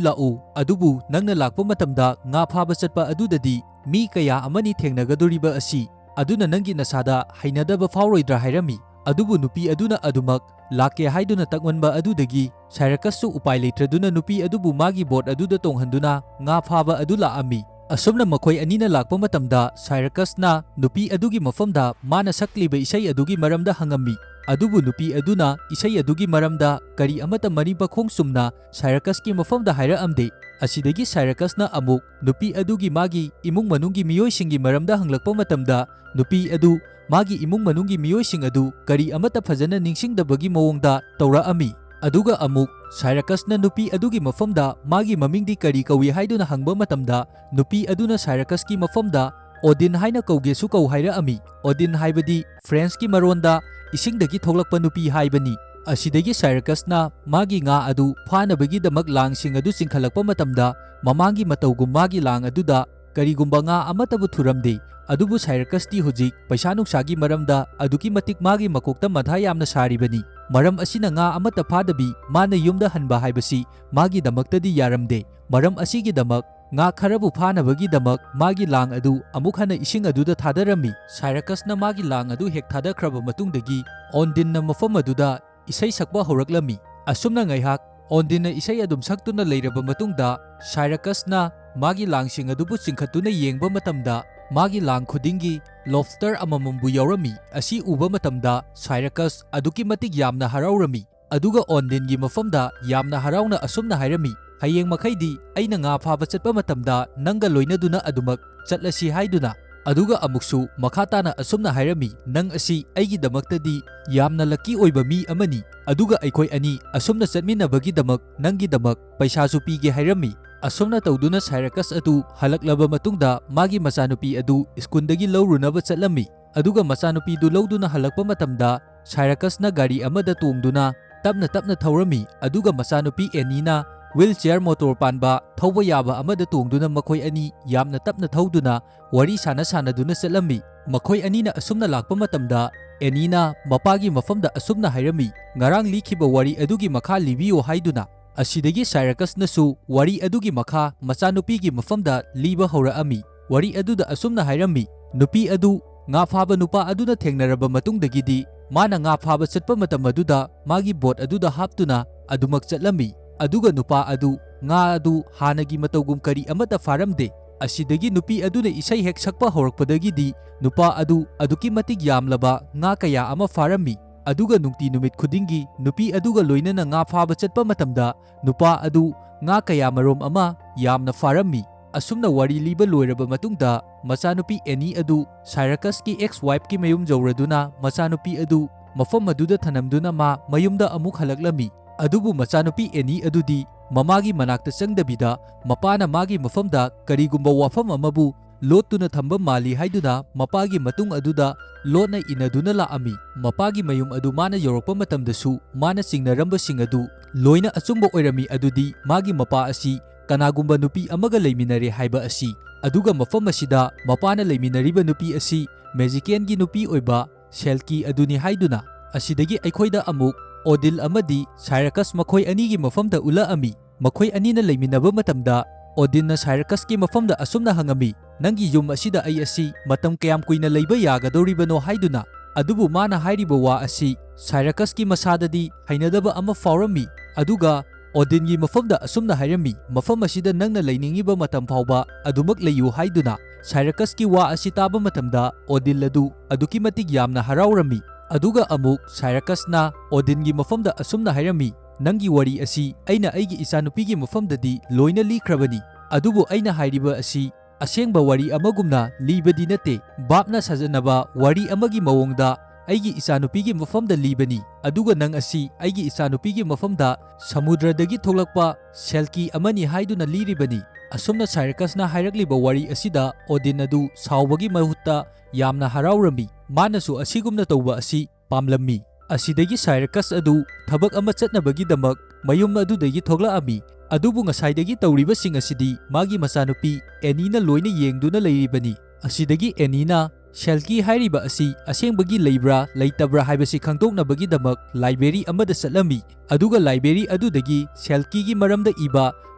ꯂꯥꯛꯎ, ꯑꯗꯨꯕꯨ ꯅꯪꯅ ꯂꯥꯛꯄ ꯃꯇꯝꯗ ꯉꯥ ꯐꯥꯕ ꯆꯠꯄ ꯑꯗꯨꯗꯗꯤ ꯃꯤ ꯀꯌꯥ ꯑꯃꯅꯤ ꯊꯦꯡꯅꯒꯗꯣꯔꯤꯕ ꯑꯁꯤ, ꯑꯗꯨꯅ ꯅꯪꯒꯤ ꯅꯁꯥꯗ ꯍꯩꯅꯗꯕ ꯐꯥꯎꯔꯣꯏꯗ꯭ꯔꯥ?" ꯍꯥꯏꯔꯝꯃꯤ꯫ ꯑꯗꯨꯕꯨ ꯅꯨꯄꯤ ꯑꯗꯨꯅ ꯑꯗꯨꯃꯛ ꯂꯥꯛꯀꯦ ꯍꯥꯏꯗꯨꯅ ꯇꯛꯃꯟꯕ ꯑꯗꯨꯗꯒꯤ ꯁꯥꯏꯔꯀꯁꯁꯨ ꯎꯄꯥꯏ ꯂꯩꯇ꯭ꯔꯗꯨꯅ ꯅꯨꯄꯤ ꯑꯗꯨꯕꯨ ꯃꯥꯒꯤ ꯕꯣꯠ ꯑꯗꯨꯗ ꯇꯣꯡꯍꯟꯗꯨꯅ ꯉꯥ ꯐꯥꯕ ꯑꯗꯨ ꯂꯥꯛꯑꯝꯃꯤ꯫ ꯑꯁꯨꯝꯅ ꯃꯈꯣꯏ ꯑꯅꯤꯅ ꯂꯥꯛꯄ ꯃꯇꯝꯗ ꯁꯥꯏꯔꯀꯁꯅ ꯅꯨꯄꯤ ꯑꯗꯨꯒꯤ ꯃꯐꯝꯗ ꯃꯥꯅ ꯁꯛꯂꯤꯕ ꯏꯁꯩ ꯑꯗꯨꯒꯤ ꯃꯔꯝꯗ ꯍꯪꯉꯝꯃꯤ꯫ ꯑꯗꯨꯕꯨ ꯅꯨꯄꯤ ꯑꯗꯨꯅ ꯏꯁꯩ ꯑꯗꯨꯒꯤ ꯃꯔꯝꯗ ꯀꯔꯤ ꯑꯃꯠꯇ ꯃꯔꯤ ꯃꯈꯣꯡ ꯆꯨꯝꯅ ꯁꯥꯏꯔꯀꯁꯀꯤ ꯃꯐꯝꯗ ꯍꯥꯏꯔꯛꯑꯝꯗꯦ꯫ ꯑꯁꯤꯗꯒꯤ ꯁꯥꯏꯔꯀꯁꯅ ꯑꯃꯨꯛ ꯅꯨꯄꯤ ꯑꯗꯨꯒꯤ ꯃꯥꯒꯤ ꯏꯃꯨꯡ ꯃꯅꯨꯡꯒꯤ ꯃꯤꯑꯣꯏꯁꯤꯡꯒꯤ ꯃꯔꯝꯗ ꯍꯪꯂꯛꯄ ꯃꯇꯝꯗ, ꯅꯨꯄꯤ ꯑꯗꯨ ꯃꯥꯒꯤ ꯏꯃꯨꯡ ꯃꯅꯨꯡꯒꯤ ꯃꯤꯑꯣꯏꯁꯤꯡ ꯑꯗꯨ ꯀꯔꯤ ꯑꯃꯠꯇ ꯐꯖꯅ ꯅꯤꯡꯁꯤꯡꯗꯕꯒꯤ ꯃꯑꯣꯡꯗ ꯇꯧꯔꯛꯑꯝꯃꯤ꯫ ꯑꯗꯨꯒ ꯑꯃꯨꯛ ꯁꯥꯏꯔꯀꯁꯅ ꯅꯨꯄꯤ ꯑꯗꯨꯒꯤ ꯃꯐꯝꯗ ꯃꯥꯒꯤ ꯃꯃꯤꯡꯗꯤ ꯀꯔꯤ ꯀꯧꯏ ꯍꯥꯏꯗꯨꯅ ꯍꯪꯕ ꯃꯇꯝꯗ, ꯅꯨꯄꯤ ꯑꯗꯨꯅ ꯁꯥꯏꯔꯀꯁꯀꯤ ꯃꯐꯝꯗ "ꯑꯣꯗꯤꯟ ꯍꯥꯏꯅ ꯀꯧꯒꯦꯁꯨ ꯀꯧ" ꯍꯥꯏꯔꯛꯑꯝꯃꯤ꯫ ꯑꯣꯗꯤꯟ ꯍꯥꯏꯕꯗꯤ ꯐ꯭ꯔꯦꯟꯁꯀꯤ ꯃꯔꯣꯟꯗ "ꯏꯁꯤꯡꯗꯒꯤ ꯊꯣꯛꯂꯛꯄ ꯅꯨꯄꯤ" ꯍꯥꯏꯕꯅꯤ꯫ ꯑꯁꯤꯗꯒꯤ ꯁꯥꯏꯔꯀꯁꯅ ꯃꯥꯒꯤ ꯉꯥ ꯑꯗꯨ ꯐꯥꯅꯕꯒꯤꯗꯃꯛ ꯂꯥꯡꯁꯤꯡ ꯑꯗꯨ ꯆꯤꯡꯈꯠꯂꯛꯄ ꯃꯇꯝꯗ, ꯃꯃꯥꯡꯒꯤ ꯃꯇꯧꯒꯨꯝ ꯃꯥꯒꯤ ꯂꯥꯡ ꯑꯗꯨꯗ ꯀꯔꯤꯒꯨꯝꯕ ꯉꯥ ꯑꯃꯠꯇꯕꯨ ꯊꯨꯔꯝꯗꯦ꯫ ꯑꯗꯨꯕꯨ ꯁꯥꯏꯔꯀꯁꯇꯤ ꯍꯧꯖꯤꯛ ꯄꯩꯁꯥ ꯅꯨꯡꯁꯥꯒꯤ ꯃꯔꯝꯗ ꯑꯗꯨꯛꯀꯤ ꯃꯇꯤꯛ ꯃꯥꯒꯤ ꯃꯀꯣꯛꯇ ꯃꯊꯥ ꯌꯥꯝꯅ ꯁꯥꯔꯤꯕꯅꯤ꯫ ꯃꯔꯝ ꯑꯁꯤꯅ ꯉꯥ ꯑꯃꯠꯇ ꯐꯥꯗꯕꯤ ꯃꯥꯅ ꯌꯨꯝꯗ ꯍꯟꯕ ꯍꯥꯏꯕꯁꯤ ꯃꯥꯒꯤꯗꯃꯛꯇꯗꯤ ꯌꯥꯔꯝꯗꯦ꯫ ꯃꯔꯝ ꯑꯁꯤꯒꯤꯗꯃꯛ ꯉꯥ ꯈꯔꯕꯨ ꯐꯥꯅꯕꯒꯤꯗꯃꯛ ꯃꯥꯒꯤ ꯂꯥꯡ ꯑꯗꯨ ꯑꯃꯨꯛ ꯍꯟꯅ ꯏꯁꯤꯡ ꯑꯗꯨꯗ ꯊꯥꯗꯔꯝꯃꯤ꯫ ꯁꯥꯏꯔꯀꯁꯅ ꯃꯥꯒꯤ ꯂꯥꯡ ꯑꯗꯨ ꯍꯦꯛ ꯊꯥꯗꯈ꯭ꯔꯕ ꯃꯇꯨꯡꯗꯒꯤ, ꯑꯣꯟꯗꯤꯟꯅ ꯃꯐꯝ ꯑꯗꯨꯗ ꯏꯁꯩ ꯁꯛꯄ ꯍꯧꯔꯛꯂꯝꯃꯤ꯫ ꯑꯁꯨꯝꯅ ꯉꯥꯏꯍꯥꯛ ꯑꯣꯟꯗꯤꯟꯅ ꯏꯁꯩ ꯑꯗꯨꯝ ꯁꯛꯇꯨꯅ ꯂꯩꯔꯕ ꯃꯇꯨꯡꯗ, ꯁꯥꯏꯔꯀꯁꯅ ꯃꯥꯒꯤ ꯂꯥꯡꯁꯤꯡ ꯑꯗꯨꯕꯨ ꯆꯤꯡꯈꯠꯇꯨꯅ ꯌꯦꯡꯕ ꯃꯇꯝꯗ, ꯃꯥꯒꯤ ꯂꯥꯡ ꯈꯨꯗꯤꯡꯒꯤ ꯂꯣꯕꯁꯇꯔ ꯑꯃꯃꯝꯕꯨ ꯌꯥꯎꯔꯝꯃꯤ꯫ ꯑꯁꯤ ꯎꯕ ꯃꯇꯝꯗ ꯁꯥꯏꯔꯀꯁ ꯑꯗꯨꯛꯀꯤ ꯃꯇꯤꯛ ꯌꯥꯝꯅ ꯍꯔꯥꯎꯔꯝꯃꯤ꯫ ꯑꯗꯨꯒ ꯑꯣꯟꯗꯤꯟꯒꯤ ꯃꯐꯝꯗ ꯌꯥꯝꯅ ꯍꯔꯥꯎꯅ ꯑꯁꯨꯝꯅ ꯍꯥꯏꯔꯝꯃꯤ, "ꯍꯌꯦꯡ ꯃꯈꯩꯗꯤ ꯑꯩꯅ ꯉꯥ ꯐꯥꯕ ꯆꯠꯄ ꯃꯇꯝꯗ ꯅꯪꯒ ꯂꯣꯏꯅꯗꯨꯅ ꯑꯗꯨꯃꯛ ꯆꯠꯂꯁꯤ" ꯍꯥꯏꯗꯨꯅ꯫ ꯑꯗꯨꯒ ꯑꯃꯨꯛꯁꯨ ꯃꯈꯥ ꯇꯥꯅ ꯑꯁꯨꯝꯅ ꯍꯥꯏꯔꯝꯃꯤ, "ꯅꯪ ꯑꯁꯤ ꯑꯩꯒꯤꯗꯃꯛꯇꯗꯤ ꯌꯥꯝꯅ ꯂꯛꯀꯤ ꯑꯣꯏꯕ ꯃꯤ ꯑꯃꯅꯤ, ꯑꯗꯨꯒ ꯑꯩꯈꯣꯏ ꯑꯅꯤ ꯑꯁꯨꯝꯅ ꯆꯠꯃꯤꯟꯅꯕꯒꯤꯗꯃꯛ ꯅꯪꯒꯤꯗꯃꯛ ꯄꯩꯁꯥꯁꯨ ꯄꯤꯒꯦ" ꯍꯥꯏꯔꯝꯃꯤ꯫ ꯑꯁꯨꯝꯅ ꯇꯧꯗꯨꯅ ꯁꯥꯏꯔꯀꯁ ꯑꯗꯨ ꯍꯜꯂꯛꯂꯕ ꯃꯇꯨꯡꯗ ꯃꯥꯒꯤ ꯃꯆꯥꯅꯨꯄꯤ ꯑꯗꯨ ꯁ꯭ꯀꯨꯜꯗꯒꯤ ꯂꯧꯔꯨꯅꯕ ꯆꯠꯂꯝꯃꯤ꯫ ꯑꯗꯨꯒ ꯃꯆꯥꯅꯨꯄꯤꯗꯨ ꯂꯧꯗꯨꯅ ꯍꯜꯂꯛꯄ ꯃꯇꯝꯗ ꯁꯥꯏꯔꯀꯁꯅ ꯒꯥꯔꯤ ꯑꯃꯗ ꯇꯣꯡꯗꯨꯅ ꯇꯞꯅ ꯇꯞꯅ ꯊꯧꯔꯝꯃꯤ, ꯑꯗꯨꯒ ꯃꯆꯥꯅꯨꯄꯤ ꯑꯦꯅꯤꯅ wheelchair motor ꯄꯥꯟꯕ ꯊꯧꯕ ꯌꯥꯕ ꯑꯃꯗ ꯇꯣꯡꯗꯨꯅ ꯃꯈꯣꯏ ꯑꯅꯤ ꯌꯥꯝꯅ ꯇꯞꯅ ꯊꯧꯗꯨꯅ ꯋꯥꯔꯤ ꯁꯥꯟꯅ ꯁꯥꯟꯅꯗꯨꯅ ꯆꯠꯂꯝꯃꯤ꯫ ꯃꯈꯣꯏ ꯑꯅꯤꯅ ꯑꯁꯨꯝꯅ ꯂꯥꯛꯄ ꯃꯇꯝꯗ ꯑꯦꯅꯤꯅ ꯃꯄꯥꯒꯤ ꯃꯐꯝꯗ ꯑꯁꯨꯝꯅ ꯍꯥꯏꯔꯝꯃꯤ, "ꯉꯔꯥꯡ ꯂꯤꯈꯤꯕ ꯋꯥꯔꯤ ꯑꯗꯨꯒꯤ ꯃꯈꯥ ꯂꯤꯕꯤꯌꯨ" ꯍꯥꯏꯗꯨꯅ꯫ ꯑꯁꯤꯗꯒꯤ ꯁꯥꯏꯔꯀꯁꯅꯁꯨ ꯋꯥꯔꯤ ꯑꯗꯨꯒꯤ ꯃꯈꯥ ꯃꯆꯥꯅꯨꯄꯤꯒꯤ ꯃꯐꯝꯗ ꯂꯤꯕ ꯍꯧꯔꯛꯑꯝꯃꯤ꯫ ꯋꯥꯔꯤ ꯑꯗꯨꯗ ꯑꯁꯨꯝꯅ ꯍꯥꯏꯔꯝꯃꯤ, ꯅꯨꯄꯤ ꯑꯗꯨ ꯉꯥ ꯐꯥꯕ ꯅꯨꯄꯥ ꯑꯗꯨꯅ ꯊꯦꯡꯅꯔꯕ ꯃꯇꯨꯡꯗꯒꯤꯗꯤ ꯃꯥꯅ ꯉꯥ ꯐꯥꯕ ꯆꯠꯄ ꯃꯇꯝ ꯑꯗꯨꯗ ꯃꯥꯒꯤ ꯕꯣꯠ ꯑꯗꯨꯗ ꯍꯥꯞꯇꯨꯅ ꯑꯗꯨꯃꯛ ꯆꯠꯂꯝꯃꯤ꯫ ꯑꯗꯨꯒ ꯅꯨꯄꯥ ꯑꯗꯨ ꯉꯥ ꯑꯗꯨ ꯍꯥꯟꯅꯒꯤ ꯃꯇꯧꯒꯨꯝ ꯀꯔꯤ ꯑꯃꯠꯇ ꯐꯥꯔꯝꯗꯦ꯫ ꯑꯁꯤꯗꯒꯤ ꯅꯨꯄꯤ ꯑꯗꯨꯅ ꯏꯁꯩ ꯍꯦꯛ ꯁꯛꯄ ꯍꯧꯔꯛꯄꯗꯒꯤꯗꯤ ꯅꯨꯄꯥ ꯑꯗꯨ ꯑꯗꯨꯛꯀꯤ ꯃꯇꯤꯛ ꯌꯥꯝꯂꯕ ꯉꯥ ꯀꯌꯥ ꯑꯃ ꯐꯥꯔꯝꯃꯤ꯫ ꯑꯗꯨꯒ ꯅꯨꯡꯇꯤ ꯅꯨꯃꯤꯠ ꯈꯨꯗꯤꯡꯒꯤ ꯅꯨꯄꯤ ꯑꯗꯨꯒ ꯂꯣꯏꯅꯅ ꯉꯥ ꯐꯥꯕ ꯆꯠꯄ ꯃꯇꯝꯗ ꯅꯨꯄꯥ ꯑꯗꯨ ꯉꯥ ꯀꯌꯥ ꯃꯔꯨꯝ ꯑꯃ ꯌꯥꯝꯅ ꯐꯥꯔꯝꯃꯤ꯫ ꯑꯁꯨꯝꯅ ꯋꯥꯔꯤ ꯂꯤꯕ ꯂꯣꯏꯔꯕ ꯃꯇꯨꯡꯗ, ꯃꯆꯥꯅꯨꯄꯤ ꯑꯦꯅꯤ ꯑꯗꯨ ꯁꯥꯏꯔꯀꯁꯀꯤ ex-wife ꯀꯤ ꯃꯌꯨꯝ ꯌꯧꯔꯗꯨꯅ ꯃꯆꯥꯅꯨꯄꯤ ꯑꯗꯨ ꯃꯐꯝ ꯑꯗꯨꯗ ꯊꯅꯝꯗꯨꯅ ꯃꯥ ꯃꯌꯨꯝꯗ ꯑꯃꯨꯛ ꯍꯜꯂꯛꯂꯝꯃꯤ꯫ ꯑꯗꯨꯕꯨ ꯃꯆꯥꯅꯨꯄꯤ ꯑꯦꯅꯤ ꯑꯗꯨꯗꯤ ꯃꯃꯥꯒꯤ ꯃꯅꯥꯛꯇ ꯆꯪꯗꯕꯤꯗ ꯃꯄꯥꯅ ꯃꯥꯒꯤ ꯃꯐꯝꯗ ꯀꯔꯤꯒꯨꯝꯕ ꯋꯥꯐꯝ ꯑꯃꯕꯨ ꯂꯣꯠꯇꯨꯅ ꯊꯝꯕ ꯃꯥꯜꯂꯤ ꯍꯥꯏꯗꯨꯅ ꯃꯄꯥꯒꯤ ꯃꯇꯨꯡ ꯑꯗꯨꯗ ꯂꯣꯠꯅ ꯏꯟꯅꯗꯨꯅ ꯂꯥꯛꯑꯝꯃꯤ꯫ ꯃꯄꯥꯒꯤ ꯃꯌꯨꯝ ꯑꯗꯨ ꯃꯥꯅ ꯌꯧꯔꯛꯄ ꯃꯇꯝꯗꯁꯨ ꯃꯥꯅ ꯆꯤꯡꯅꯔꯝꯕꯁꯤꯡ ꯑꯗꯨ ꯂꯣꯏꯅ ꯑꯆꯨꯝꯕ ꯑꯣꯏꯔꯝꯃꯤ꯫ ꯑꯗꯨꯗꯤ ꯃꯥꯒꯤ ꯃꯄꯥ ꯑꯁꯤ ꯀꯅꯥꯒꯨꯝꯕ ꯅꯨꯄꯤ ꯑꯃꯒ ꯂꯩꯃꯤꯟꯅꯔꯦ ꯍꯥꯏꯕ ꯑꯁꯤ꯫ ꯑꯗꯨꯒ ꯃꯐꯝ ꯑꯁꯤꯗ ꯃꯄꯥꯅ ꯂꯩꯃꯤꯟꯅꯔꯤꯕ ꯅꯨꯄꯤ ꯑꯁꯤ ꯃꯦꯖꯤꯀꯤꯌꯟꯒꯤ ꯅꯨꯄꯤ ꯑꯣꯏꯕ ꯁꯦꯜꯀꯤ ꯑꯗꯨꯅꯤ ꯍꯥꯏꯗꯨꯅ꯫ ꯑꯁꯤꯗꯒꯤ ꯑꯩꯈꯣꯏꯗ ꯑꯃꯨꯛ ꯑꯣꯗꯤꯜ ꯑꯃꯗꯤ ꯁꯥꯏꯔꯀꯁ ꯃꯈꯣꯏ ꯑꯅꯤꯒꯤ ꯃꯐꯝꯗ ꯎꯠꯂꯛꯑꯝꯃꯤ꯫ ꯃꯈꯣꯏ ꯑꯅꯤꯅ ꯂꯩꯃꯤꯟꯅꯕ ꯃꯇꯝꯗ ꯑꯣꯗꯤꯟꯅ ꯁꯥꯏꯔꯀꯁꯀꯤ ꯃꯐꯝꯗ ꯑꯁꯨꯝꯅ ꯍꯪꯉꯝꯃꯤ, "ꯅꯪꯒꯤ ꯌꯨꯝ ꯑꯁꯤꯗ ꯑꯩ ꯑꯁꯤ ꯃꯇꯝ ꯀꯌꯥꯝ ꯀꯨꯏꯅ ꯂꯩꯕ ꯌꯥꯒꯗꯧꯔꯤꯕꯅꯣ?" ꯍꯥꯏꯗꯨꯅ꯫ ꯑꯗꯨꯕꯨ ꯃꯥꯅ ꯍꯥꯏꯔꯤꯕ ꯋꯥ ꯑꯁꯤ ꯁꯥꯏꯔꯀꯁꯀꯤ ꯃꯁꯥꯗꯗꯤ ꯍꯩꯅꯗꯕ ꯑꯃ ꯐꯥꯎꯔꯝꯃꯤ꯫ ꯑꯗꯨꯒ ꯑꯣꯗꯤꯟꯒꯤ ꯃꯐꯝꯗ ꯑꯁꯨꯝꯅ ꯍꯥꯏꯔꯝꯃꯤ, "ꯃꯐꯝ ꯑꯁꯤꯗ ꯅꯪꯅ ꯂꯩꯅꯤꯡꯉꯤꯕ ꯃꯇꯝ ꯐꯥꯎꯕ ꯑꯗꯨꯃꯛ ꯂꯩꯌꯨ" ꯍꯥꯏꯗꯨꯅ꯫ ꯁꯥꯏꯔꯀꯁꯀꯤ ꯋꯥ ꯑꯁꯤ ꯇꯥꯕ ꯃꯇꯝꯗ ꯑꯣꯗꯤꯜ ꯑꯗꯨ ꯑꯗꯨꯛꯀꯤ ꯃꯇꯤꯛ ꯌꯥꯝꯅ ꯍꯔꯥꯎꯔꯝꯃꯤ꯫ ꯑꯗꯨꯒ ꯑꯃꯨꯛ ꯁꯥꯏꯔꯀꯁꯅ ꯑꯣꯗꯤꯟꯒꯤ ꯃꯐꯝꯗ ꯑꯁꯨꯝꯅ ꯍꯥꯏꯔꯝꯃꯤ, "ꯅꯪꯒꯤ ꯋꯥꯔꯤ ꯑꯁꯤ ꯑꯩꯅ ꯑꯩꯒꯤ ꯏꯆꯥꯅꯨꯄꯤꯒꯤ ꯃꯐꯝꯗꯗꯤ ꯂꯣꯏꯅ ꯂꯤꯈ꯭ꯔꯕꯅꯤ, ꯑꯗꯨꯕꯨ ꯑꯩꯅ ꯍꯥꯏꯔꯤꯕ ꯑꯁꯤ ꯑꯁꯦꯡꯕ ꯋꯥꯔꯤ ꯑꯃꯒꯨꯝꯅ ꯂꯤꯕꯗꯤ ꯅꯠꯇꯦ꯫ ꯚꯥꯞꯅ ꯁꯥꯖꯟꯅꯕ ꯋꯥꯔꯤ ꯑꯃꯒꯤ ꯃꯑꯣꯡꯗ ꯑꯩꯒꯤ ꯏꯆꯥꯅꯨꯄꯤꯒꯤ ꯃꯐꯝꯗ ꯂꯤꯕꯅꯤ, ꯑꯗꯨꯒ ꯅꯪ ꯑꯁꯤ ꯑꯩꯒꯤ ꯏꯆꯥꯅꯨꯄꯤꯒꯤ ꯃꯐꯝꯗ ꯁꯃꯨꯗ꯭ꯔꯗꯒꯤ ꯊꯣꯛꯂꯛꯄ ꯁꯦꯜꯀꯤ ꯑꯃꯅꯤ ꯍꯥꯏꯗꯨꯅ ꯂꯤꯔꯤꯕꯅꯤ꯫" ꯑꯁꯨꯝꯅ ꯁꯥꯏꯔꯀꯁꯅ ꯍꯥꯏꯔꯛꯂꯤꯕ ꯋꯥꯔꯤ ꯑꯁꯤꯗ ꯑꯣꯗꯤꯟ ꯑꯗꯨ ꯁꯥꯎꯕꯒꯤ ꯃꯍꯨꯠꯇ ꯌꯥꯝꯅ ꯍꯔꯥꯎꯔꯝꯃꯤ꯫ ꯃꯥꯅꯁꯨ ꯑꯁꯤꯒꯨꯝꯅ ꯇꯧꯕ ꯑꯁꯤ ꯄꯥꯝꯂꯝꯃꯤ꯫ ꯑꯁꯤꯗꯒꯤ ꯁꯥꯏꯔꯀꯁ ꯑꯗꯨ ꯊꯕꯛ ꯑꯃ ꯆꯠꯅꯕꯒꯤꯗꯃꯛ ꯃꯌꯨꯝ ꯑꯗꯨꯗꯒꯤ ꯊꯣꯛꯂꯛꯑꯝꯃꯤ꯫ ꯑꯗꯨꯕꯨ ꯉꯁꯥꯏꯗꯒꯤ ꯇꯧꯔꯤꯕꯁꯤꯡ ꯑꯁꯤꯗꯤ ꯃꯥꯒꯤ ꯃꯆꯥꯅꯨꯄꯤ ꯑꯦꯅꯤꯅ ꯂꯣꯏꯅ ꯌꯦꯡꯗꯨꯅ ꯂꯩꯔꯤꯕꯅꯤ꯫ ꯑꯁꯤꯗꯒꯤ ꯑꯦꯅꯤꯅ ꯁꯦꯜꯀꯤ ꯍꯥꯏꯔꯤꯕ ꯑꯁꯤ ꯑꯁꯦꯡꯕꯒꯤ ꯂꯩꯕ꯭ꯔꯥ ꯂꯩꯇꯕ꯭ꯔꯥ ꯍꯥꯏꯕꯁꯤ ꯈꯪꯗꯣꯛꯅꯕꯒꯤꯗꯃꯛ ꯂꯥꯏꯕ꯭ꯔꯦꯔꯤ ꯑꯃꯗ ꯆꯠꯂꯝꯃꯤ꯫ ꯑꯗꯨꯒ ꯂꯥꯏꯕ꯭ꯔꯦꯔꯤ ꯑꯗꯨꯗꯒꯤ ꯁꯦꯜꯀꯤꯒꯤ ꯃꯔꯝꯗ ꯏꯕ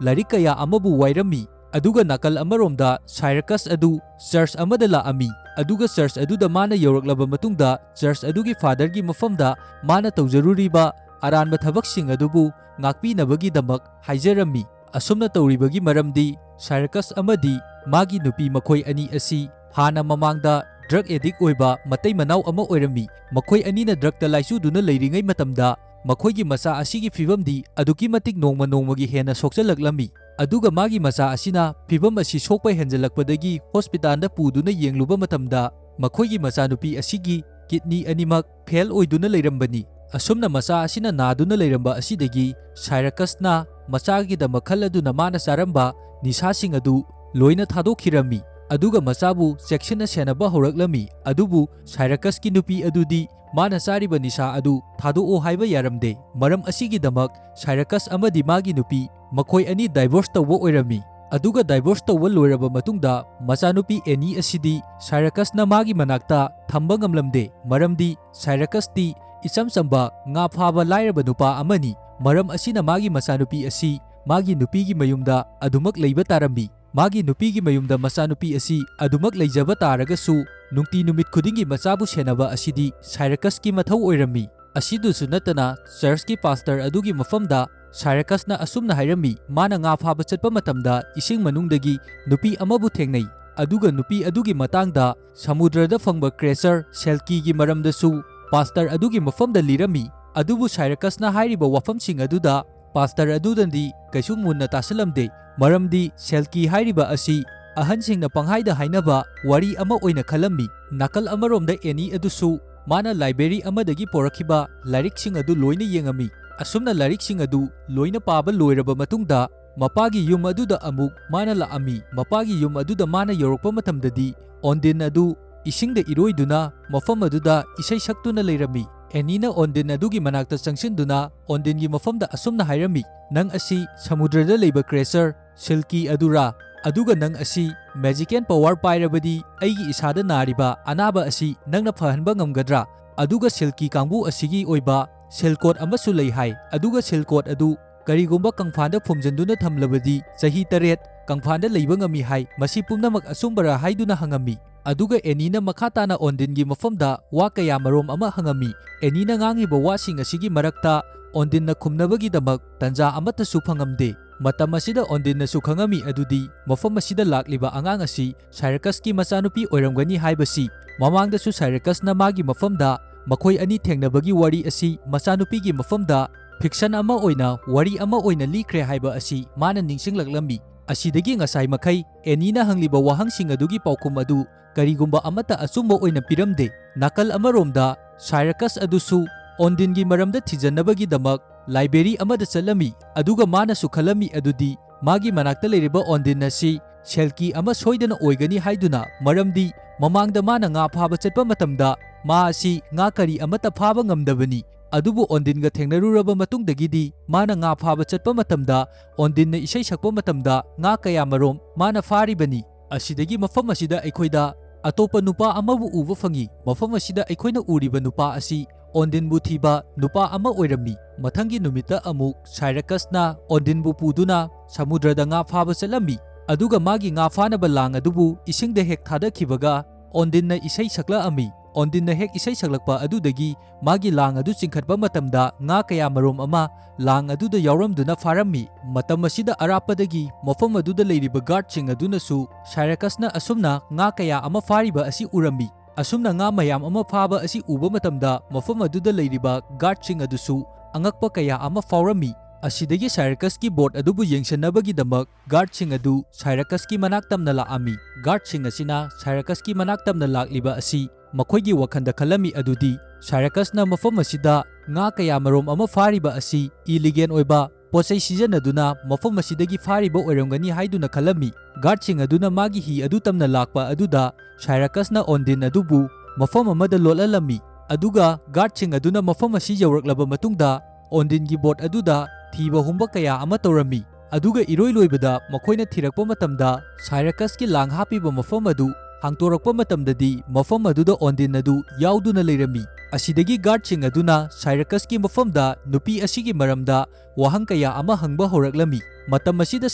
ꯂꯥꯏꯔꯤꯛ ꯀꯌꯥ ꯑꯃꯕꯨ ꯋꯥꯏꯔꯝꯃꯤ꯫ ꯑꯗꯨꯒ ꯅꯥꯀꯜ ꯑꯃꯔꯣꯝꯗ ꯁꯥꯏꯔꯀꯁ ꯑꯗꯨ ꯆꯔꯆ ꯑꯃꯗ ꯂꯥꯛꯑꯝꯃꯤ꯫ ꯑꯗꯨꯒ ꯆꯔꯆ ꯑꯗꯨꯗ ꯃꯥꯅ ꯌꯧꯔꯛꯂꯕ ꯃꯇꯨꯡꯗ ꯆꯔꯆ ꯑꯗꯨꯒꯤ ꯐꯥꯗꯔꯒꯤ ꯃꯐꯝꯗ ꯃꯥꯅ ꯇꯧꯖꯔꯨꯔꯤꯕ ꯑꯔꯥꯟꯕ ꯊꯕꯛꯁꯤꯡ ꯑꯗꯨꯕꯨ ꯉꯥꯛꯄꯤꯅꯕꯒꯤꯗꯃꯛ ꯍꯥꯏꯖꯔꯝꯃꯤ꯫ ꯑꯁꯨꯝꯅ ꯇꯧꯔꯤꯕꯒꯤ ꯃꯔꯝꯗꯤ ꯁꯥꯏꯔꯀꯁ ꯑꯃꯗꯤ ꯃꯥꯒꯤ ꯅꯨꯄꯤ ꯃꯈꯣꯏ ꯑꯅꯤ ꯑꯁꯤ ꯍꯥꯟꯅ ꯃꯃꯥꯡꯗ ꯗ꯭ꯔꯒ ꯑꯦꯗꯤꯛ ꯑꯣꯏꯕ ꯃꯇꯩ ꯃꯅꯥꯎ ꯑꯃ ꯑꯣꯏꯔꯝꯃꯤ꯫ ꯃꯈꯣꯏ ꯑꯅꯤꯅ ꯗ꯭ꯔꯒꯇ ꯂꯥꯏꯆꯨꯗꯨꯅ ꯂꯩꯔꯤꯉꯩ ꯃꯇꯝꯗ ꯃꯈꯣꯏꯒꯤ ꯃꯆꯥ ꯑꯁꯤꯒꯤ ꯐꯤꯕꯝꯗꯤ ꯑꯗꯨꯛꯀꯤ ꯃꯇꯤꯛ ꯅꯣꯡꯃ ꯅꯣꯡꯃꯒꯤ ꯍꯦꯟꯅ ꯁꯣꯛꯆꯜꯂꯛꯂꯝꯃꯤ꯫ ꯑꯗꯨꯒ ꯃꯥꯒꯤ ꯃꯆꯥ ꯑꯁꯤꯅ ꯐꯤꯕꯝ ꯑꯁꯤ ꯁꯣꯛꯄ ꯍꯦꯟꯖꯜꯂꯛꯄꯗꯒꯤ ꯍꯣꯁꯄꯤꯇꯥꯜꯗ ꯄꯨꯗꯨꯅ ꯌꯦꯡꯂꯨꯕ ꯃꯇꯝꯗ ꯃꯈꯣꯏꯒꯤ ꯃꯆꯥꯅꯨꯄꯤ ꯑꯁꯤꯒꯤ ꯀꯤꯗꯅꯤ ꯑꯅꯤꯃꯛ ꯐꯦꯜ ꯑꯣꯏꯗꯨꯅ ꯂꯩꯔꯝꯕꯅꯤ꯫ ꯑꯁꯨꯝꯅ ꯃꯆꯥ ꯑꯁꯤꯅ ꯅꯥꯗꯨꯅ ꯂꯩꯔꯝꯕ ꯑꯁꯤꯗꯒꯤ ꯁꯥꯏꯔꯀꯁꯅ ꯃꯆꯥꯒꯤꯗꯃꯛ ꯈꯜꯂꯗꯨꯅ ꯃꯥꯅ ꯆꯥꯔꯝꯕ ꯅꯤꯁꯥꯁꯤꯡ ꯑꯗꯨ ꯂꯣꯏꯅ ꯊꯥꯗꯣꯛꯈꯤꯔꯝꯃꯤ꯫ ꯑꯗꯨꯒ ꯃꯆꯥꯕꯨ ꯆꯦꯛꯁꯤꯟꯅ ꯁꯦꯟꯅꯕ ꯍꯧꯔꯛꯂꯝꯃꯤ꯫ ꯑꯗꯨꯕꯨ ꯁꯥꯏꯔꯀꯁꯀꯤ ꯅꯨꯄꯤ ꯑꯗꯨꯗꯤ ꯃꯥꯅ ꯆꯥꯔꯤꯕ ꯅꯤꯁꯥ ꯑꯗꯨ ꯊꯥꯗꯣꯛꯑꯣ ꯍꯥꯏꯕ ꯌꯥꯔꯝꯗꯦ꯫ ꯃꯔꯝ ꯑꯁꯤꯒꯤꯗꯃꯛ ꯁꯥꯏꯔꯀꯁ ꯑꯃꯗꯤ ꯃꯥꯒꯤ ꯅꯨꯄꯤ ꯃꯈꯣꯏ ꯑꯅꯤ ꯗꯥꯏꯚꯣꯔꯁ ꯇꯧꯕ ꯑꯣꯏꯔꯝꯃꯤ꯫ ꯑꯗꯨꯒ ꯗꯥꯏꯚꯣꯔꯁ ꯇꯧꯕ ꯂꯣꯏꯔꯕ ꯃꯇꯨꯡꯗ ꯃꯆꯥꯅꯨꯄꯤ ꯑꯦꯅꯤ ꯑꯁꯤꯗꯤ ꯁꯥꯏꯔꯀꯁꯅ ꯃꯥꯒꯤ ꯃꯅꯥꯛꯇ ꯊꯝꯕ ꯉꯝꯂꯝꯗꯦ, ꯃꯔꯝꯗꯤ ꯁꯥꯏꯔꯀꯁꯇꯤ ꯏꯆꯝ ꯆꯝꯕ ꯉꯥ ꯐꯥꯕ ꯂꯥꯏꯔꯕ ꯅꯨꯄꯥ ꯑꯃꯅꯤ꯫ ꯃꯔꯝ ꯑꯁꯤꯅ ꯃꯥꯒꯤ ꯃꯆꯥꯅꯨꯄꯤ ꯑꯁꯤ ꯃꯥꯒꯤ ꯅꯨꯄꯤꯒꯤ ꯃꯌꯨꯝꯗ ꯑꯗꯨꯃꯛ ꯂꯩꯕ ꯇꯥꯔꯝꯃꯤ꯫ ꯃꯥꯒꯤ ꯅꯨꯄꯤꯒꯤ ꯃꯌꯨꯝꯗ ꯃꯆꯥꯅꯨꯄꯤ ꯑꯁꯤ ꯑꯗꯨꯃꯛ ꯂꯩꯖꯕ ꯇꯥꯔꯒꯁꯨ, ꯅꯨꯡꯇꯤ ꯅꯨꯃꯤꯠ ꯈꯨꯗꯤꯡꯒꯤ ꯃꯆꯥꯕꯨ ꯁꯦꯟꯅꯕ ꯑꯁꯤꯗꯤ ꯁꯥꯏꯔꯀꯁꯀꯤ ꯃꯊꯧ ꯑꯣꯏꯔꯝꯃꯤ꯫ ꯑꯁꯤꯗꯁꯨ ꯅꯠꯇꯅ, ꯆꯔꯆꯀꯤ ꯄꯥꯁꯇꯔ ꯑꯗꯨꯒꯤ ꯃꯐꯝꯗ ꯁꯥꯏꯔꯀꯁꯅ ꯑꯁꯨꯝꯅ ꯍꯥꯏꯔꯝꯃꯤ, ꯃꯥꯅ ꯉꯥ ꯐꯥꯕ ꯆꯠꯄ ꯃꯇꯝꯗ ꯏꯁꯤꯡ ꯃꯅꯨꯡꯗꯒꯤ ꯅꯨꯄꯤ ꯑꯃꯕꯨ ꯊꯦꯡꯅꯩ, ꯑꯗꯨꯒ ꯅꯨꯄꯤ ꯑꯗꯨꯒꯤ ꯃꯇꯥꯡꯗ ꯁꯃꯨꯗ꯭ꯔꯗ ꯐꯪꯕ ꯀ꯭ꯔꯦꯆꯔ ꯁꯦꯜꯀꯤꯒꯤ ꯃꯔꯝꯗꯁꯨ ꯄꯥꯁꯇꯔ ꯑꯗꯨꯒꯤ ꯃꯐꯝꯗ ꯂꯤꯔꯝꯃꯤ꯫ ꯑꯗꯨꯕꯨ ꯁꯥꯏꯔꯀꯁꯅ ꯍꯥꯏꯔꯤꯕ ꯋꯥꯐꯝꯁꯤꯡ ꯑꯗꯨꯗ ꯄꯥꯁꯇꯔ ꯑꯗꯨꯅꯗꯤ ꯀꯩꯁꯨ ꯃꯨꯟꯅ ꯇꯥꯁꯤꯜꯂꯝꯗꯦ, ꯃꯔꯝꯗꯤ ꯁꯦꯜꯀꯤ ꯍꯥꯏꯔꯤꯕ ꯑꯁꯤ ꯑꯍꯟꯁꯤꯡꯅ ꯄꯪꯍꯥꯏꯗ ꯍꯥꯏꯅꯕ ꯋꯥꯔꯤ ꯑꯃ ꯑꯣꯏꯅ ꯈꯜꯂꯝꯃꯤ꯫ ꯅꯥꯀꯜ ꯑꯃꯔꯣꯝꯗ ꯑꯦꯅꯤ ꯑꯗꯨꯁꯨ ꯃꯥꯅ ꯂꯥꯏꯕ꯭ꯔꯦꯔꯤ ꯑꯃꯗꯒꯤ ꯄꯣꯔꯛꯈꯤꯕ ꯂꯥꯏꯔꯤꯛꯁꯤꯡ ꯑꯗꯨ ꯂꯣꯏꯅ ꯌꯦꯡꯉꯝꯃꯤ꯫ ꯑꯁꯨꯝꯅ ꯂꯥꯏꯔꯤꯛꯁꯤꯡ ꯑꯗꯨ ꯂꯣꯏꯅ ꯄꯥꯕ ꯂꯣꯏꯔꯕ ꯃꯇꯨꯡꯗ, ꯃꯄꯥꯒꯤ ꯌꯨꯝ ꯑꯗꯨꯗ ꯑꯃꯨꯛ ꯃꯥꯅ ꯂꯥꯛꯑꯝꯃꯤ꯫ ꯃꯄꯥꯒꯤ ꯌꯨꯝ ꯑꯗꯨꯗ ꯃꯥꯅ ꯌꯧꯔꯛꯄ ꯃꯇꯝꯗꯗꯤ, ꯑꯣꯟꯗꯤꯟ ꯑꯗꯨ ꯏꯁꯤꯡꯗ ꯏꯔꯣꯏꯗꯨꯅ ꯃꯐꯝ ꯑꯗꯨꯗ ꯏꯁꯩ ꯁꯛꯇꯨꯅ ꯂꯩꯔꯝꯃꯤ꯫ ꯑꯦꯅꯤꯅ ꯑꯣꯟꯗꯤꯟ ꯑꯗꯨꯒꯤ ꯃꯅꯥꯛꯇ ꯆꯪꯁꯤꯟꯗꯨꯅ ꯑꯣꯟꯗꯤꯟꯒꯤ ꯃꯐꯝꯗ ꯑꯁꯨꯝꯅ ꯍꯥꯏꯔꯝꯃꯤ, "ꯅꯪ ꯑꯁꯤ ꯁꯃꯨꯗ꯭ꯔꯗ ꯂꯩꯕ creature ꯁꯤꯜꯀꯤ ꯑꯗꯨꯔꯥ? ꯑꯗꯨꯒ ꯅꯪ ꯑꯁꯤ magical power ꯄꯥꯏꯔꯕꯗꯤ ꯑꯩꯒꯤ ꯏꯁꯥꯗ ꯅꯥꯔꯤꯕ ꯑꯅꯥꯕ ꯑꯁꯤ ꯅꯪꯅ ꯐꯍꯟꯕ ꯉꯝꯒꯗ꯭ꯔꯥ? ꯑꯗꯨꯒ ꯁꯤꯜꯀꯤ ꯀꯥꯡꯕꯨ ꯑꯁꯤꯒꯤ ꯑꯣꯏꯕ seal code ꯑꯃꯁꯨ ꯂꯩ ꯍꯥꯏ, ꯑꯗꯨꯒ seal code ꯑꯗꯨ ꯀꯔꯤꯒꯨꯝꯕ ꯀꯪꯐꯥꯟꯗ ꯐꯨꯝꯖꯤꯟꯗꯨꯅ ꯊꯝꯂꯕꯗꯤ ꯆꯍꯤ ꯇꯔꯦꯠ ꯀꯪꯐꯥꯟꯗ ꯂꯩꯕ ꯉꯝꯃꯤ ꯍꯥꯏ, ꯃꯁꯤ ꯄꯨꯝꯅꯃꯛ ꯑꯆꯨꯝꯕꯔꯥ?" ꯍꯥꯏꯗꯨꯅ ꯍꯪꯉꯝꯃꯤ꯫ ꯑꯗꯨꯒ ꯑꯦꯅꯤꯅ ꯃꯈꯥ ꯇꯥꯅ ꯑꯣꯟꯗꯤꯟꯒꯤ ꯃꯐꯝꯗ ꯋꯥ ꯀꯌꯥ ꯃꯔꯣꯝ ꯑꯃ ꯍꯪꯉꯝꯃꯤ꯫ ꯑꯦꯅꯤꯅ ꯉꯥꯡꯉꯤꯕ ꯋꯥꯁꯤꯡ ꯑꯁꯤꯒꯤ ꯃꯔꯛꯇ ꯑꯣꯟꯗꯤꯟꯅ ꯈꯨꯝꯅꯕꯒꯤꯗꯃꯛ ꯇꯟꯖꯥ ꯑꯃꯠꯇꯁꯨ ꯐꯪꯉꯝꯗꯦ꯫ ꯃꯇꯝ ꯑꯁꯤꯗ ꯑꯣꯟꯗꯤꯟꯅꯁꯨ ꯈꯪꯉꯝꯃꯤ ꯑꯗꯨꯗꯤ ꯃꯐꯝ ꯑꯁꯤꯗ ꯂꯥꯛꯂꯤꯕ ꯑꯉꯥꯡ ꯑꯁꯤ ꯁꯥꯏꯔꯀꯁꯀꯤ ꯃꯆꯥꯅꯨꯄꯤ ꯑꯣꯏꯔꯝꯒꯅꯤ ꯍꯥꯏꯕꯁꯤ꯫ ꯃꯃꯥꯡꯗꯁꯨ ꯁꯥꯏꯔꯀꯁꯅ ꯃꯥꯒꯤ ꯃꯐꯝꯗ ꯃꯈꯣꯏ ꯑꯅꯤ ꯊꯦꯡꯅꯕꯒꯤ ꯋꯥꯔꯤ ꯑꯁꯤ ꯃꯆꯥꯅꯨꯄꯤꯒꯤ ꯃꯐꯝꯗ fiction ꯑꯃ ꯑꯣꯏꯅ, ꯋꯥꯔꯤ ꯑꯃ ꯑꯣꯏꯅ ꯂꯤꯈ꯭ꯔꯦ ꯍꯥꯏꯕ ꯑꯁꯤ ꯃꯥꯅ ꯅꯤꯡꯁꯤꯡꯂꯛꯂꯝꯃꯤ꯫ ꯑꯁꯤꯗꯒꯤ ꯉꯁꯥꯏ ꯃꯈꯩ ꯑꯦꯅꯤꯅ ꯍꯪꯂꯤꯕ ꯋꯥꯍꯪꯁꯤꯡ ꯑꯗꯨꯒꯤ ꯄꯥꯎꯈꯨꯝ ꯑꯗꯨ ꯀꯔꯤꯒꯨꯝꯕ ꯑꯃꯠꯇ ꯑꯆꯨꯝꯕ ꯑꯣꯏꯅ ꯄꯤꯔꯝꯗꯦ꯫ ꯅꯥꯀꯜ ꯑꯃꯔꯣꯝꯗ ꯁꯥꯏꯔꯀꯁ ꯑꯗꯨꯁꯨ ꯑꯣꯟꯗꯤꯟꯒꯤ ꯃꯔꯝꯗ ꯊꯤꯖꯟꯅꯕꯒꯤꯗꯃꯛ library ꯑꯃꯗ ꯆꯠꯂꯝꯃꯤ, ꯑꯗꯨꯒ ꯃꯥꯅꯁꯨ ꯈꯜꯂꯝꯃꯤ ꯑꯗꯨꯗꯤ ꯃꯥꯒꯤ ꯃꯅꯥꯛꯇ ꯂꯩꯔꯤꯕ ꯑꯣꯟꯗꯤꯟ ꯑꯁꯤ ꯁꯦꯜꯀꯤ ꯑꯃ ꯁꯣꯏꯗꯅ ꯑꯣꯏꯒꯅꯤ ꯍꯥꯏꯗꯨꯅ, ꯃꯔꯝꯗꯤ ꯃꯃꯥꯡꯗ ꯃꯥꯅ ꯉꯥ ꯐꯥꯕ ꯆꯠꯄ ꯃꯇꯝꯗ ꯃꯥ ꯑꯁꯤ ꯉꯥ ꯀꯔꯤ ꯑꯃꯠꯇ ꯐꯥꯕ ꯉꯝꯗꯕꯅꯤ꯫ ꯑꯗꯨꯕꯨ ꯑꯣꯟꯗꯤꯟꯒ ꯊꯦꯡꯅꯔꯨꯔꯕ ꯃꯇꯨꯡꯗꯒꯤꯗꯤ ꯃꯥꯅ ꯉꯥ ꯐꯥꯕ ꯆꯠꯄ ꯃꯇꯝꯗ, ꯑꯣꯟꯗꯤꯟꯅ ꯏꯁꯩ ꯁꯛꯄ ꯃꯇꯝꯗ ꯉꯥ ꯀꯌꯥ ꯃꯔꯣꯝ ꯃꯥꯅ ꯐꯥꯔꯤꯕꯅꯤ꯫ ꯑꯁꯤꯗꯒꯤ ꯃꯐꯝ ꯑꯁꯤꯗ ꯑꯩꯈꯣꯏꯗ ꯑꯇꯣꯞꯄ ꯅꯨꯄꯥ ꯑꯃꯕꯨ ꯎꯕ ꯐꯪꯏ꯫ ꯃꯐꯝ ꯑꯁꯤꯗ ꯑꯩꯈꯣꯏꯅ ꯎꯔꯤꯕ ꯅꯨꯄꯥ ꯑꯁꯤ ꯑꯣꯟꯗꯤꯟꯕꯨ ꯊꯤꯕ ꯅꯨꯄꯥ ꯑꯃ ꯑꯣꯏꯔꯝꯃꯤ꯫ ꯃꯊꯪꯒꯤ ꯅꯨꯃꯤꯠꯇ ꯑꯃꯨꯛ ꯁꯥꯏꯔꯀꯁꯅ ꯑꯣꯟꯗꯤꯟꯕꯨ ꯄꯨꯗꯨꯅ ꯁꯃꯨꯗ꯭ꯔꯗ ꯉꯥ ꯐꯥꯕ ꯆꯠꯂꯝꯃꯤ, ꯑꯗꯨꯒ ꯃꯥꯒꯤ ꯉꯥ ꯐꯥꯅꯕ ꯂꯥꯡ ꯑꯗꯨꯕꯨ ꯏꯁꯤꯡꯗ ꯍꯦꯛ ꯊꯥꯗꯈꯤꯕꯒ ꯑꯣꯟꯗꯤꯟꯅ ꯏꯁꯩ ꯁꯛꯂꯛꯑꯝꯃꯤ꯫ ꯑꯣꯟꯗꯤꯟꯅ ꯍꯦꯛ ꯏꯁꯩ ꯁꯛꯂꯛꯄ ꯑꯗꯨꯗꯒꯤ ꯃꯥꯒꯤ ꯂꯥꯡ ꯑꯗꯨ ꯆꯤꯡꯈꯠꯄ ꯃꯇꯝꯗ ꯉꯥ ꯀꯌꯥ ꯃꯔꯣꯝ ꯑꯃ ꯂꯥꯡ ꯑꯗꯨꯗ ꯌꯥꯎꯔꯝꯗꯨꯅ ꯐꯥꯔꯝꯃꯤ꯫ ꯃꯇꯝ ꯑꯁꯤꯗ ꯑꯔꯥꯞꯄꯗꯒꯤ ꯃꯐꯝ ꯑꯗꯨꯗ ꯂꯩꯔꯤꯕ guardꯁꯤꯡ ꯑꯗꯨꯅꯁꯨ ꯁꯥꯏꯔꯀꯁꯅ ꯑꯁꯨꯝꯅ ꯉꯥ ꯀꯌꯥ ꯑꯃ ꯐꯥꯔꯤꯕ ꯑꯁꯤ ꯎꯔꯝꯃꯤ꯫ ꯑꯁꯨꯝꯅ ꯉꯥ ꯃꯌꯥꯝ ꯑꯃ ꯐꯥꯕ ꯑꯁꯤ ꯎꯕ ꯃꯇꯝꯗ ꯃꯐꯝ ꯑꯗꯨꯗ ꯂꯩꯔꯤꯕ guardꯁꯤꯡ ꯑꯗꯨꯁꯨ ꯑꯉꯛꯄ ꯀꯌꯥ ꯑꯃ ꯐꯥꯎꯔꯝꯃꯤ꯫ ꯑꯁꯤꯗꯒꯤ ꯁꯥꯏꯔꯀꯁꯀꯤ boat ꯑꯗꯨꯕꯨ ꯌꯦꯡꯁꯤꯟꯅꯕꯒꯤꯗꯃꯛ guardꯁꯤꯡ ꯑꯗꯨ ꯁꯥꯏꯔꯀꯁꯀꯤ ꯃꯅꯥꯛ ꯇꯝꯅ ꯂꯥꯛꯑꯝꯃꯤ꯫ Guardꯁꯤꯡ ꯑꯁꯤꯅ ꯁꯥꯏꯔꯀꯁꯀꯤ ꯃꯅꯥꯛ ꯇꯝꯅ ꯂꯥꯛꯂꯤꯕ ꯑꯁꯤ ꯃꯈꯣꯏꯒꯤ ꯋꯥꯈꯜꯗ ꯈꯜꯂꯝꯃꯤ ꯑꯗꯨꯗꯤ ꯁꯥꯏꯔꯀꯁꯅ ꯃꯐꯝ ꯑꯁꯤꯗ ꯉꯥ ꯀꯌꯥ ꯃꯔꯣꯝ ꯑꯃ ꯐꯥꯔꯤꯕ ꯑꯁꯤ illegal ꯑꯣꯏꯕ ꯄꯣꯠꯆꯩ ꯁꯤꯖꯤꯟꯅꯗꯨꯅ ꯃꯐꯝ ꯑꯁꯤꯗꯒꯤ ꯐꯥꯔꯤꯕ ꯑꯣꯏꯔꯝꯒꯅꯤ ꯍꯥꯏꯗꯨꯅ ꯈꯜꯂꯝꯃꯤ꯫ Guardꯁꯤꯡ ꯑꯗꯨꯅ ꯃꯥꯒꯤ ꯍꯤ ꯑꯗꯨ ꯇꯝꯅ ꯂꯥꯛꯄ ꯑꯗꯨꯗ ꯁꯥꯏꯔꯀꯁꯅ ꯑꯣꯟꯗꯤꯟ ꯑꯗꯨꯕꯨ ꯃꯐꯝ ꯑꯃꯗ ꯂꯣꯠꯍꯜꯂꯝꯃꯤ꯫ ꯑꯗꯨꯒ ꯒꯥꯔꯗꯁꯤꯡ ꯑꯗꯨꯅ ꯃꯐꯝ ꯑꯁꯤ ꯌꯧꯔꯛꯂꯕ ꯃꯇꯨꯡꯗ ꯑꯣꯟꯗꯤꯟꯒꯤ ꯕꯣꯠ ꯑꯗꯨꯗ ꯊꯤꯕ ꯍꯨꯝꯕ ꯀꯌꯥ ꯑꯃ ꯇꯧꯔꯝꯃꯤ꯫ ꯑꯗꯨꯒ ꯏꯔꯣꯏ ꯂꯣꯏꯕꯗ ꯃꯈꯣꯏꯅ ꯊꯤꯔꯛꯄ ꯃꯇꯝꯗ ꯁꯥꯏꯔꯀꯁꯀꯤ ꯂꯥꯡ ꯍꯥꯞꯄꯤꯕ ꯃꯐꯝ ꯑꯗꯨ ꯍꯥꯡꯇꯣꯔꯛꯄ ꯃꯇꯝꯗꯗꯤ ꯃꯐꯝ ꯑꯗꯨꯗ ꯑꯣꯟꯗꯤꯟ ꯑꯗꯨ ꯌꯥꯎꯗꯨꯅ ꯂꯩꯔꯝꯃꯤ꯫ ꯑꯁꯤꯗꯒꯤ ꯒꯥꯔꯗꯁꯤꯡ ꯑꯗꯨꯅ ꯁꯥꯏꯔꯀꯁꯀꯤ ꯃꯐꯝꯗ ꯅꯨꯄꯤ ꯑꯁꯤꯒꯤ ꯃꯔꯝꯗ ꯋꯥꯍꯪ ꯀꯌꯥ ꯑꯃ ꯍꯪꯕ ꯍꯧꯔꯛꯂꯝꯃꯤ꯫ ꯃꯇꯝ ꯑꯁꯤꯗ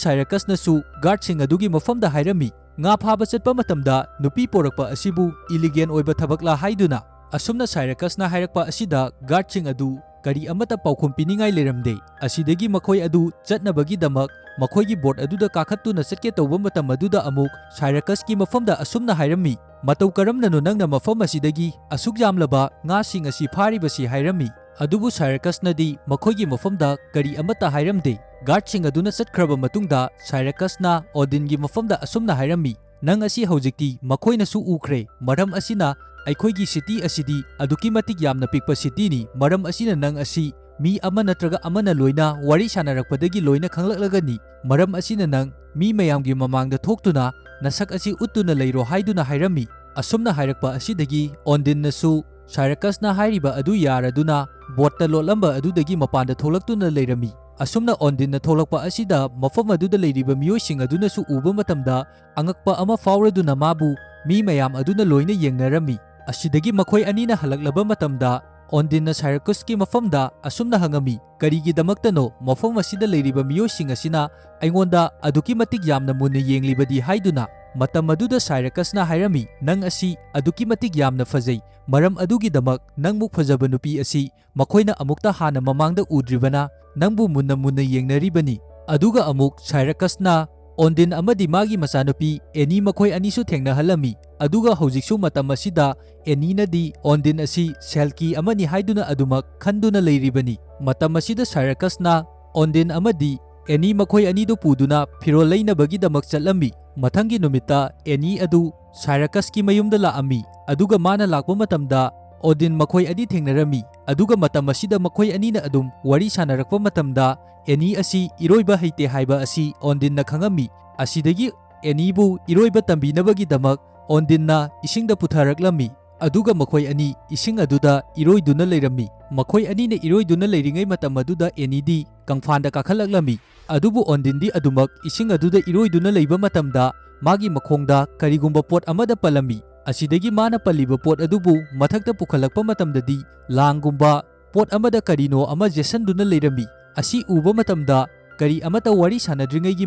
ꯁꯥꯏꯔꯀꯁꯅꯁꯨ ꯒꯥꯔꯗꯁꯤꯡ ꯑꯗꯨꯒꯤ ꯃꯐꯝꯗ ꯍꯥꯏꯔꯝꯃꯤ, ꯉꯥ ꯐꯥꯕ ꯆꯠꯄ ꯃꯇꯝꯗ ꯅꯨꯄꯤ ꯄꯣꯔꯛꯄ ꯑꯁꯤꯕꯨ ꯏꯂꯤꯒꯦꯟ ꯑꯣꯏꯕ ꯊꯕꯛꯂꯥ ꯍꯥꯏꯗꯨꯅ꯫ ꯑꯁꯨꯝꯅ ꯁꯥꯏꯔꯀꯁꯅ ꯍꯥꯏꯔꯛꯄ ꯑꯁꯤꯗ ꯒꯥꯔꯗꯁꯤꯡ ꯑꯗꯨ ꯀꯔꯤ ꯑꯃꯠꯇ ꯄꯥꯎꯈꯨꯝ ꯄꯤꯅꯤꯡꯉꯥꯏ ꯂꯩꯔꯝꯗꯦ꯫ ꯑꯁꯤꯗꯒꯤ ꯃꯈꯣꯏ ꯑꯗꯨ ꯆꯠꯅꯕꯒꯤꯗꯃꯛ ꯃꯈꯣꯏꯒꯤ ꯕꯣꯠ ꯑꯗꯨꯗ ꯀꯥꯈꯠꯇꯨꯅ ꯆꯠꯀꯦ ꯇꯧꯕ ꯃꯇꯝ ꯑꯗꯨꯗ ꯑꯃꯨꯛ ꯁꯥꯏꯔꯀꯁꯀꯤ ꯃꯐꯝꯗ ꯑꯁꯨꯝꯅ ꯍꯥꯏꯔꯝꯃꯤ, "ꯃꯇꯧ ꯀꯔꯝꯅꯅꯣ ꯅꯪꯅ ꯃꯐꯝ ꯑꯁꯤꯗꯒꯤ ꯑꯁꯨꯛ ꯌꯥꯝꯂꯕ ꯉꯥꯁꯤꯡ ꯑꯁꯤ ꯐꯥꯔꯤꯕꯁꯤ?" ꯍꯥꯏꯔꯝꯃꯤ꯫ ꯑꯗꯨꯕꯨ ꯁꯥꯏꯔꯀꯁꯅꯗꯤ ꯃꯈꯣꯏꯒꯤ ꯃꯐꯝꯗ ꯀꯔꯤ ꯑꯃꯠꯇ ꯍꯥꯏꯔꯝꯗꯦ꯫ ꯒꯥꯔꯗꯁꯤꯡ ꯑꯗꯨꯅ ꯆꯠꯈ꯭ꯔꯕ ꯃꯇꯨꯡꯗ ꯁꯥꯏꯔꯀꯁꯅ ꯑꯣꯗꯤꯟꯒꯤ ꯃꯐꯝꯗ ꯑꯁꯨꯝꯅ ꯍꯥꯏꯔꯝꯃꯤ, "ꯅꯪ ꯑꯁꯤ ꯍꯧꯖꯤꯛꯇꯤ ꯃꯈꯣꯏꯅꯁꯨ ꯎꯈ꯭ꯔꯦ꯫ ꯃꯔꯝ ꯑꯁꯤꯅ ꯑꯩꯈꯣꯏꯒꯤ ꯁꯤꯇꯤ ꯑꯁꯤꯗꯤ ꯑꯗꯨꯛꯀꯤ ꯃꯇꯤꯛ ꯌꯥꯝꯅ ꯄꯤꯛꯄ ꯁꯤꯇꯤꯅꯤ꯫ ꯃꯔꯝ ꯑꯁꯤꯅ ꯅꯪ ꯑꯁꯤ ꯃꯤ ꯑꯃ ꯅꯠꯇ꯭ꯔꯒ ꯑꯃꯅ ꯂꯣꯏꯅ ꯋꯥꯔꯤ ꯁꯥꯟꯅꯔꯛꯄꯗꯒꯤ ꯂꯣꯏꯅ ꯈꯪꯂꯛꯂꯒꯅꯤ꯫ ꯃꯔꯝ ꯑꯁꯤꯅ ꯅꯪ ꯃꯤ ꯃꯌꯥꯝꯒꯤ ꯃꯃꯥꯡꯗ ꯊꯣꯛꯇꯨꯅ ꯅꯁꯛ ꯑꯁꯤ ꯎꯠꯇꯨꯅ ꯂꯩꯔꯣ" ꯍꯥꯏꯗꯨꯅ ꯍꯥꯏꯔꯝꯃꯤ꯫ ꯑꯁꯨꯝꯅ ꯍꯥꯏꯔꯛꯄ ꯑꯁꯤꯗꯒꯤ ꯑꯣꯟꯗꯤꯟꯅꯁꯨ ꯁꯥꯏꯔꯀꯁꯅ ꯍꯥꯏꯔꯤꯕ ꯑꯗꯨ ꯌꯥꯔꯗꯨꯅ ꯕꯣꯠꯇ ꯂꯣꯠꯂꯝꯕ ꯑꯗꯨꯗꯒꯤ ꯃꯄꯥꯟꯗ ꯊꯣꯛꯂꯛꯇꯨꯅ ꯂꯩꯔꯝꯃꯤ꯫ ꯑꯁꯨꯝꯅ ꯑꯣꯟꯗꯤꯟꯅ ꯊꯣꯛꯂꯛꯄ ꯑꯁꯤꯗ ꯃꯐꯝ ꯑꯗꯨꯗ ꯂꯩꯔꯤꯕ ꯃꯤꯑꯣꯏꯁꯤꯡ ꯑꯗꯨꯅꯁꯨ ꯎꯕ ꯃꯇꯝꯗ ꯑꯉꯛꯄ ꯑꯃ ꯐꯥꯎꯔꯗꯨꯅ ꯃꯥꯕꯨ ꯃꯤ ꯃꯌꯥꯝ ꯑꯗꯨꯅ ꯂꯣꯏꯅ ꯌꯦꯡꯅꯔꯝꯃꯤ꯫ ꯑꯁꯤꯗꯒꯤ ꯃꯈꯣꯏ ꯑꯅꯤꯅ ꯍꯜꯂꯛꯂꯕ ꯃꯇꯝꯗ ꯑꯣꯟꯗꯤꯟꯅ ꯁꯥꯏꯔꯀꯁꯀꯤ ꯃꯐꯝꯗ ꯑꯁꯨꯝꯅ ꯍꯪꯉꯝꯃꯤ, "ꯀꯔꯤꯒꯤꯗꯃꯛꯇꯅꯣ ꯃꯐꯝ ꯑꯁꯤꯗ ꯂꯩꯔꯤꯕ ꯃꯤꯑꯣꯏꯁꯤꯡ ꯑꯁꯤꯅ ꯑꯩꯉꯣꯟꯗ ꯑꯗꯨꯛꯀꯤ ꯃꯇꯤꯛ ꯌꯥꯝꯅ ꯃꯨꯟꯅ ꯌꯦꯡꯂꯤꯕꯗꯤ?" ꯍꯥꯏꯗꯨꯅ꯫ ꯃꯇꯝ ꯑꯗꯨꯗ ꯁꯥꯏꯔꯀꯁꯅ ꯍꯥꯏꯔꯝꯃꯤ, "ꯅꯪ ꯑꯁꯤ ꯑꯗꯨꯛꯀꯤ ꯃꯇꯤꯛ ꯌꯥꯝꯅ ꯐꯖꯩ꯫ ꯃꯔꯝ ꯑꯗꯨꯒꯤꯗꯃꯛ ꯅꯪꯃꯨꯛ ꯐꯖꯕ ꯅꯨꯄꯤ ꯑꯁꯤ ꯃꯈꯣꯏꯅ ꯑꯃꯨꯛꯇ ꯍꯥꯟꯅ ꯃꯃꯥꯡꯗ ꯎꯗ꯭ꯔꯤꯕꯅ ꯅꯪꯕꯨ ꯃꯨꯟꯅ ꯃꯨꯟꯅ ꯌꯦꯡꯅꯔꯤꯕꯅꯤ"꯫ ꯑꯗꯨꯒ ꯑꯃꯨꯛ ꯁꯥꯏꯔꯀꯁꯅ ꯑꯣꯟꯗꯤꯟ ꯑꯃꯗꯤ ꯃꯥꯒꯤ ꯃꯆꯥꯅꯨꯄꯤ ꯑꯦꯅꯤ ꯃꯈꯣꯏ ꯑꯅꯤꯁꯨ ꯊꯦꯡꯅꯍꯜꯂꯝꯃꯤ꯫ ꯑꯗꯨꯒ ꯍꯧꯖꯤꯛꯁꯨ ꯃꯇꯝ ꯑꯁꯤꯗ ꯑꯦꯅꯤꯅꯗꯤ ꯑꯣꯟꯗꯤꯟ ꯑꯁꯤ ꯁꯦꯜꯀꯤ ꯑꯃꯅꯤ ꯍꯥꯏꯗꯨꯅ ꯑꯗꯨꯃꯛ ꯈꯟꯗꯨꯅ ꯂꯩꯔꯤꯕꯅꯤ꯫ ꯃꯇꯝ ꯑꯁꯤꯗ ꯁꯥꯏꯔꯀꯁꯅ ꯑꯣꯟꯗꯤꯟ ꯑꯃꯗꯤ ꯑꯦꯅꯤ ꯃꯈꯣꯏ ꯑꯅꯤꯗꯨ ꯄꯨꯗꯨꯅ ꯐꯤꯔꯣꯜ ꯂꯩꯅꯕꯒꯤꯗꯃꯛ ꯆꯠꯂꯝꯃꯤ꯫ ꯃꯊꯪꯒꯤ ꯅꯨꯃꯤꯠꯇ ꯑꯦꯅꯤ ꯑꯗꯨ ꯁꯥꯏꯔꯀꯁꯀꯤ ꯃꯌꯨꯝꯗ ꯂꯥꯛꯑꯝꯃꯤ꯫ ꯑꯗꯨꯒ ꯃꯥꯅ ꯂꯥꯛꯄ ꯃꯇꯝꯗ ꯑꯣꯗꯤꯟ ꯃꯈꯣꯏ ꯑꯅꯤ ꯊꯦꯡꯅꯔꯝꯃꯤ꯫ ꯑꯗꯨꯒ ꯃꯇꯝ ꯑꯁꯤꯗ ꯃꯈꯣꯏ ꯑꯅꯤꯅ ꯑꯗꯨꯝ ꯋꯥꯔꯤ ꯁꯥꯟꯅꯔꯛꯄ ꯃꯇꯝꯗ ꯑꯦꯅꯤ ꯑꯁꯤ ꯏꯔꯣꯏꯕ ꯍꯩꯇꯦ ꯍꯥꯏꯕ ꯑꯁꯤ ꯑꯣꯟꯗꯤꯟꯅ ꯈꯪꯉꯝꯃꯤ꯫ ꯑꯁꯤꯗꯒꯤ ꯑꯦꯅꯤꯕꯨ ꯏꯔꯣꯏꯕ ꯇꯝꯕꯤꯅꯕꯒꯤꯗꯃꯛ ꯑꯣꯟꯗꯤꯟꯅ ꯏꯁꯤꯡꯗ ꯄꯨꯊꯔꯛꯂꯝꯃꯤ꯫ ꯑꯗꯨꯒ ꯃꯈꯣꯏ ꯑꯅꯤ ꯏꯁꯤꯡ ꯑꯗꯨꯗ ꯏꯔꯣꯏꯗꯨꯅ ꯂꯩꯔꯝꯃꯤ꯫ ꯃꯈꯣꯏ ꯑꯅꯤꯅ ꯏꯔꯣꯏꯗꯨꯅ ꯂꯩꯔꯤꯉꯩ ꯃꯇꯝ ꯑꯗꯨꯗ ꯑꯦꯅꯤꯗꯤ ꯀꯪꯐꯥꯟꯗ ꯀꯥꯈꯠꯂꯛꯂꯝꯃꯤ꯫ ꯑꯗꯨꯕꯨ ꯑꯣꯟꯗꯤꯟꯗꯤ ꯑꯗꯨꯃꯛ ꯏꯁꯤꯡ ꯑꯗꯨꯗ ꯏꯔꯣꯏꯗꯨꯅ ꯂꯩꯕ ꯃꯇꯝꯗ ꯃꯥꯒꯤ ꯃꯈꯣꯡꯗ ꯀꯔꯤꯒꯨꯝꯕ ꯄꯣꯠ ꯑꯃꯗ ꯄꯜꯂꯝꯃꯤ꯫ ꯑꯁꯤꯗꯒꯤ ꯃꯥꯅ ꯄꯜꯂꯤꯕ ꯄꯣꯠ ꯑꯗꯨꯕꯨ ꯃꯊꯛꯇ ꯄꯨꯈꯠꯂꯛꯄ ꯃꯇꯝꯗꯗꯤ ꯂꯥꯡꯒꯨꯝꯕ ꯄꯣꯠ ꯑꯃꯗ ꯀꯔꯤꯅꯣ ꯑꯃ ꯌꯦꯠꯁꯟꯗꯨꯅ ꯂꯩꯔꯝꯃꯤ꯫ ꯑꯁꯤ ꯎꯕ ꯃꯇꯝꯗ ꯀꯔꯤ ꯑꯃꯠꯇ ꯋꯥꯔꯤ ꯁꯥꯟꯅꯗ꯭ꯔꯤꯉꯩꯒꯤ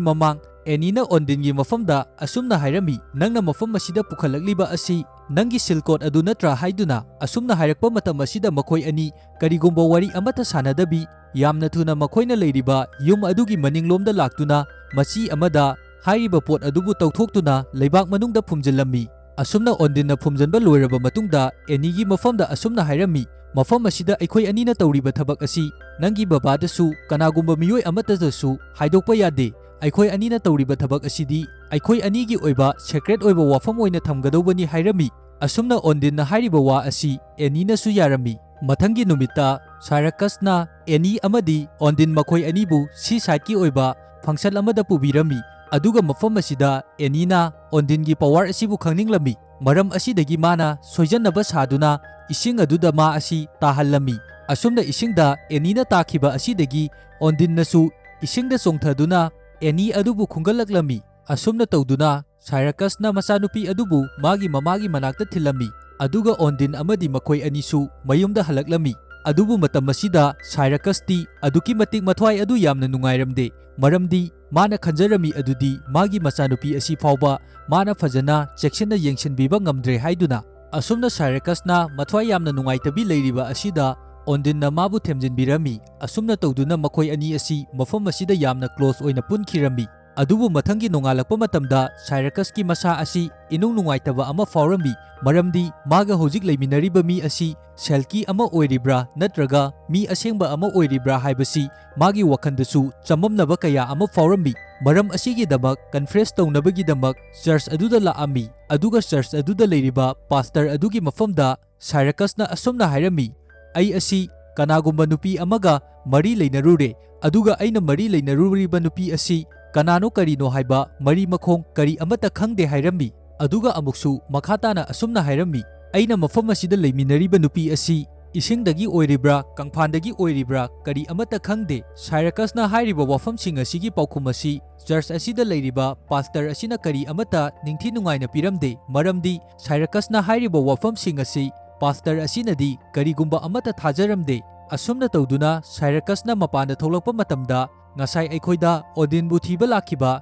ꯃꯃꯥꯡ ꯑꯦꯅꯤꯅ ꯑꯣꯟꯗꯤꯟꯒꯤ ꯃꯐꯝꯗ ꯑꯁꯨꯝꯅ ꯍꯥꯏꯔꯝꯃꯤ, "ꯅꯪꯅ ꯃꯐꯝ ꯑꯁꯤꯗ ꯄꯨꯈꯠꯂꯛꯂꯤꯕ ꯑꯁꯤ ꯅꯪꯒꯤ ꯁꯤꯜꯀꯣꯠ ꯑꯗꯨ ꯅꯠꯇ꯭ꯔꯥ?" ꯍꯥꯏꯗꯨꯅ꯫ ꯑꯁꯨꯝꯅ ꯍꯥꯏꯔꯛꯄ ꯃꯇꯝ ꯑꯁꯤꯗ ꯃꯈꯣꯏ ꯑꯅꯤ ꯀꯔꯤꯒꯨꯝꯕ ꯋꯥꯔꯤ ꯑꯃꯠꯇ ꯁꯥꯟꯅꯗꯕꯤ ꯌꯥꯝꯅ ꯊꯨꯅ ꯃꯈꯣꯏꯅ ꯂꯩꯔꯤꯕ ꯌꯨꯝ ꯑꯗꯨꯒꯤ ꯃꯅꯤꯡꯂꯣꯝꯗ ꯂꯥꯛꯇꯨꯅ ꯃꯆꯤ ꯑꯃꯗ ꯍꯥꯏꯔꯤꯕ ꯄꯣꯠ ꯑꯗꯨꯕꯨ ꯇꯧꯊꯣꯛꯇꯨꯅ ꯂꯩꯕꯥꯛ ꯃꯅꯨꯡꯗ ꯐꯨꯝꯖꯤꯜꯂꯝꯃꯤ꯫ ꯑꯁꯨꯝꯅ ꯑꯣꯟꯗꯤꯟꯅ ꯐꯨꯝꯖꯤꯟꯕ ꯂꯣꯏꯔꯕ ꯃꯇꯨꯡꯗ ꯑꯦꯅꯤꯒꯤ ꯃꯐꯝꯗ ꯑꯁꯨꯝꯅ ꯍꯥꯏꯔꯝꯃꯤ, "ꯃꯐꯝ ꯑꯁꯤꯗ ꯑꯩꯈꯣꯏ ꯑꯅꯤꯅ ꯇꯧꯔꯤꯕ ꯊꯕꯛ ꯑꯁꯤ ꯅꯪꯒꯤ ꯕꯕꯥꯗꯁꯨ ꯀꯅꯥꯒꯨꯝꯕ ꯃꯤꯑꯣꯏ ꯑꯃꯠꯇꯗꯁꯨ ꯍꯥꯏꯗꯣꯛꯄ ꯌꯥꯗꯦ꯫ ꯑꯩꯈꯣꯏ ꯑꯅꯤꯅ ꯇꯧꯔꯤꯕ ꯊꯕꯛ ꯑꯁꯤꯗꯤ ꯑꯩꯈꯣꯏ ꯑꯅꯤꯒꯤ ꯑꯣꯏꯕ ꯁꯦꯀ꯭ꯔꯦꯠ ꯑꯣꯏꯕ ꯋꯥꯐꯝ ꯑꯣꯏꯅ ꯊꯝꯒꯗꯧꯕꯅꯤ" ꯍꯥꯏꯔꯝꯃꯤ꯫ ꯑꯁꯨꯝꯅ ꯑꯣꯟꯗꯤꯟꯅ ꯍꯥꯏꯔꯤꯕ ꯋꯥ ꯑꯁꯤ ꯑꯦꯅꯤꯅꯁꯨ ꯌꯥꯔꯝꯃꯤ꯫ ꯃꯊꯪꯒꯤ ꯅꯨꯃꯤꯠꯇ ꯁꯥꯏꯔꯀꯁꯅ ꯑꯦꯅꯤ ꯑꯃꯗꯤ ꯑꯣꯟꯗꯤꯟ ꯃꯈꯣꯏ ꯑꯅꯤꯕꯨ ꯁꯤ ꯁꯥꯏꯠꯀꯤ ꯑꯣꯏꯕ ꯐꯪꯁꯟ ꯑꯃꯗ ꯄꯨꯕꯤꯔꯝꯃꯤ, ꯑꯗꯨꯒ ꯃꯐꯝ ꯑꯁꯤꯗ ꯑꯦꯅꯤꯅ ꯑꯣꯟꯗꯤꯟꯒꯤ ꯄꯋꯥꯔ ꯑꯁꯤꯕꯨ ꯈꯪꯅꯤꯡꯂꯝꯃꯤ꯫ ꯃꯔꯝ ꯑꯁꯤꯗꯒꯤ ꯃꯥꯅ ꯁꯣꯏꯖꯟꯅꯕ ꯁꯥꯗꯨꯅ ꯏꯁꯤꯡ ꯑꯗꯨꯗ ꯃꯥ ꯑꯁꯤ ꯇꯥꯍꯜꯂꯝꯃꯤ꯫ ꯑꯁꯨꯝꯅ ꯏꯁꯤꯡꯗ ꯑꯦꯅꯤꯅ ꯇꯥꯈꯤꯕ ꯑꯁꯤꯗꯒꯤ ꯑꯣꯟꯗꯤꯟꯅꯁꯨ ꯏꯁꯤꯡꯗ ꯆꯣꯡꯊꯗꯨꯅ ꯑꯦꯅꯤ ꯑꯗꯨꯕꯨ ꯈꯨꯡꯒꯠꯂꯛꯂꯝꯃꯤ꯫ ꯑꯁꯨꯝꯅ ꯇꯧꯗꯨꯅ ꯁꯥꯏꯔꯀꯁꯅ ꯃꯆꯥꯅꯨꯄꯤ ꯑꯗꯨꯕꯨ ꯃꯥꯒꯤ ꯃꯃꯥꯒꯤ ꯃꯅꯥꯛꯇ ꯊꯤꯜꯂꯝꯃꯤ, ꯑꯗꯨꯒ ꯑꯣꯟꯗꯤꯟ ꯑꯃꯗꯤ ꯃꯈꯣꯏ ꯑꯅꯤꯁꯨ ꯃꯌꯨꯝꯗ ꯍꯜꯂꯛꯂꯝꯃꯤ꯫ ꯑꯗꯨꯕꯨ ꯃꯇꯝ ꯑꯁꯤꯗ ꯁꯥꯏꯔꯀꯁꯇꯤ ꯑꯗꯨꯛꯀꯤ ꯃꯇꯤꯛ ꯃꯊ꯭ꯋꯥꯏ ꯑꯗꯨ ꯌꯥꯝꯅ ꯅꯨꯡꯉꯥꯏꯔꯝꯗꯦ, ꯃꯔꯝꯗꯤ ꯃꯥꯅ ꯈꯟꯖꯔꯝꯃꯤ ꯑꯗꯨꯗꯤ ꯃꯥꯒꯤ ꯃꯆꯥꯅꯨꯄꯤ ꯑꯁꯤ ꯐꯥꯎꯕ ꯃꯥꯅ ꯐꯖꯅ ꯆꯦꯛꯁꯤꯟꯅ ꯌꯦꯡꯁꯤꯟꯕꯤꯕ ꯉꯝꯗ꯭ꯔꯦ ꯍꯥꯏꯗꯨꯅ꯫ ꯑꯁꯨꯝꯅ ꯁꯥꯏꯔꯀꯁꯅ ꯃꯊ꯭ꯋꯥꯏ ꯌꯥꯝꯅ ꯅꯨꯡꯉꯥꯏꯇꯕꯤ ꯂꯩꯔꯤꯕ ꯑꯁꯤꯗ ꯑꯣꯟꯗꯤꯟꯅ ꯃꯥꯕꯨ ꯊꯦꯝꯖꯤꯟꯕꯤꯔꯝꯃꯤ꯫ ꯑꯁꯨꯝꯅ ꯇꯧꯗꯨꯅ ꯃꯈꯣꯏ ꯑꯅꯤ ꯑꯁꯤ ꯃꯐꯝ ꯑꯁꯤꯗ ꯌꯥꯝꯅ ꯀ꯭ꯂꯣꯁ ꯑꯣꯏꯅ ꯄꯨꯟꯈꯤꯔꯝꯃꯤ꯫ ꯑꯗꯨꯕꯨ ꯃꯊꯪꯒꯤ ꯅꯣꯡꯉꯥꯜꯂꯛꯄ ꯃꯇꯝꯗ ꯁꯥꯏꯔꯀꯁꯀꯤ ꯃꯁꯥ ꯑꯁꯤ ꯏꯅꯨꯡ ꯅꯨꯡꯉꯥꯏꯇꯕ ꯑꯃ ꯐꯥꯎꯔꯝꯃꯤ, ꯃꯔꯝꯗꯤ ꯃꯥꯒ ꯍꯧꯖꯤꯛ ꯂꯩꯃꯤꯟꯅꯔꯤꯕ ꯃꯤ ꯑꯁꯤ ꯁꯦꯜꯀꯤ ꯑꯃ ꯑꯣꯏꯔꯤꯕ꯭ꯔꯥ ꯅꯠꯇ꯭ꯔꯒ ꯃꯤ ꯑꯁꯦꯡꯕ ꯑꯃ ꯑꯣꯏꯔꯤꯕ꯭ꯔꯥ ꯍꯥꯏꯕꯁꯤ ꯃꯥꯒꯤ ꯋꯥꯈꯜꯗꯁꯨ ꯆꯃꯝꯅꯕ ꯀꯌꯥ ꯑꯃ ꯐꯥꯎꯔꯝꯃꯤ꯫ ꯃꯔꯝ ꯑꯁꯤꯒꯤꯗꯃꯛ ꯀꯟꯐ꯭ꯔꯦꯁ ꯇꯧꯅꯕꯒꯤꯗꯃꯛ ꯆꯔꯆ ꯑꯗꯨꯗ ꯂꯥꯛꯑꯝꯃꯤ, ꯑꯗꯨꯒ ꯆꯔꯆ ꯑꯗꯨꯗ ꯂꯩꯔꯤꯕ ꯄꯥꯁꯇꯔ ꯑꯗꯨꯒꯤ ꯃꯐꯝꯗ ꯁꯥꯏꯔꯀꯁꯅ ꯑꯁꯨꯝꯅ ꯍꯥꯏꯔꯝꯃꯤ, "ꯑꯩ ꯑꯁꯤ ꯀꯅꯥꯒꯨꯝꯕ ꯅꯨꯄꯤ ꯑꯃꯒ ꯃꯔꯤ ꯂꯩꯅꯔꯨꯔꯦ, ꯑꯗꯨꯒ ꯑꯩꯅ ꯃꯔꯤ ꯂꯩꯅꯔꯨꯔꯤꯕ ꯅꯨꯄꯤ ꯑꯁꯤ ꯀꯅꯥꯅꯣ ꯀꯔꯤꯅꯣ ꯍꯥꯏꯕ ꯃꯔꯤ ꯃꯈꯣꯡ ꯀꯔꯤ ꯑꯃꯠꯇ ꯈꯪꯗꯦ" ꯍꯥꯏꯔꯝꯃꯤ꯫ ꯑꯗꯨꯒ ꯑꯃꯨꯛꯁꯨ ꯃꯈꯥ ꯇꯥꯅ ꯑꯁꯨꯝꯅ ꯍꯥꯏꯔꯝꯃꯤ, "ꯑꯩꯅ ꯃꯐꯝ ꯑꯁꯤꯗ ꯂꯩꯃꯤꯟꯅꯔꯤꯕ ꯅꯨꯄꯤ ꯑꯁꯤ ꯏꯁꯤꯡꯗꯒꯤ ꯑꯣꯏꯔꯤꯕ꯭ꯔꯥ, ꯀꯪꯐꯥꯟꯗꯒꯤ ꯑꯣꯏꯔꯤꯕ꯭ꯔꯥ, ꯀꯔꯤ ꯑꯃꯠꯇ ꯈꯪꯗꯦ꯫" ꯁꯥꯏꯔꯀꯁꯅ ꯍꯥꯏꯔꯤꯕ ꯋꯥꯐꯝꯁꯤꯡ ꯑꯁꯤꯒꯤ ꯄꯥꯎꯈꯨꯝ ꯑꯁꯤ ꯆꯔꯆ ꯑꯁꯤꯗ ꯂꯩꯔꯤꯕ ꯄꯥꯁꯇꯔ ꯑꯁꯤꯅ ꯀꯔꯤ ꯑꯃꯠꯇ ꯅꯤꯡꯊꯤ ꯅꯨꯡꯉꯥꯏꯅ ꯄꯤꯔꯝꯗꯦ, ꯃꯔꯝꯗꯤ ꯁꯥꯏꯔꯀꯁꯅ ꯍꯥꯏꯔꯤꯕ ꯋꯥꯐꯝꯁꯤꯡ ꯑꯁꯤ ꯄꯥꯁꯇꯔ ꯑꯁꯤꯅꯗꯤ ꯀꯔꯤꯒꯨꯝꯕ ꯑꯃꯠꯇ ꯊꯥꯖꯔꯝꯗꯦ꯫ ꯑꯁꯨꯝꯅ ꯇꯧꯗꯨꯅ ꯁꯥꯏꯔꯀꯁꯅ ꯃꯄꯥꯟꯗ ꯊꯣꯛꯂꯛꯄ ꯃꯇꯝꯗ, ꯉꯁꯥꯏ ꯑꯩꯈꯣꯏꯗ ꯑꯣꯗꯤꯟꯕꯨ ꯊꯤꯕ ꯂꯥꯛꯈꯤꯕ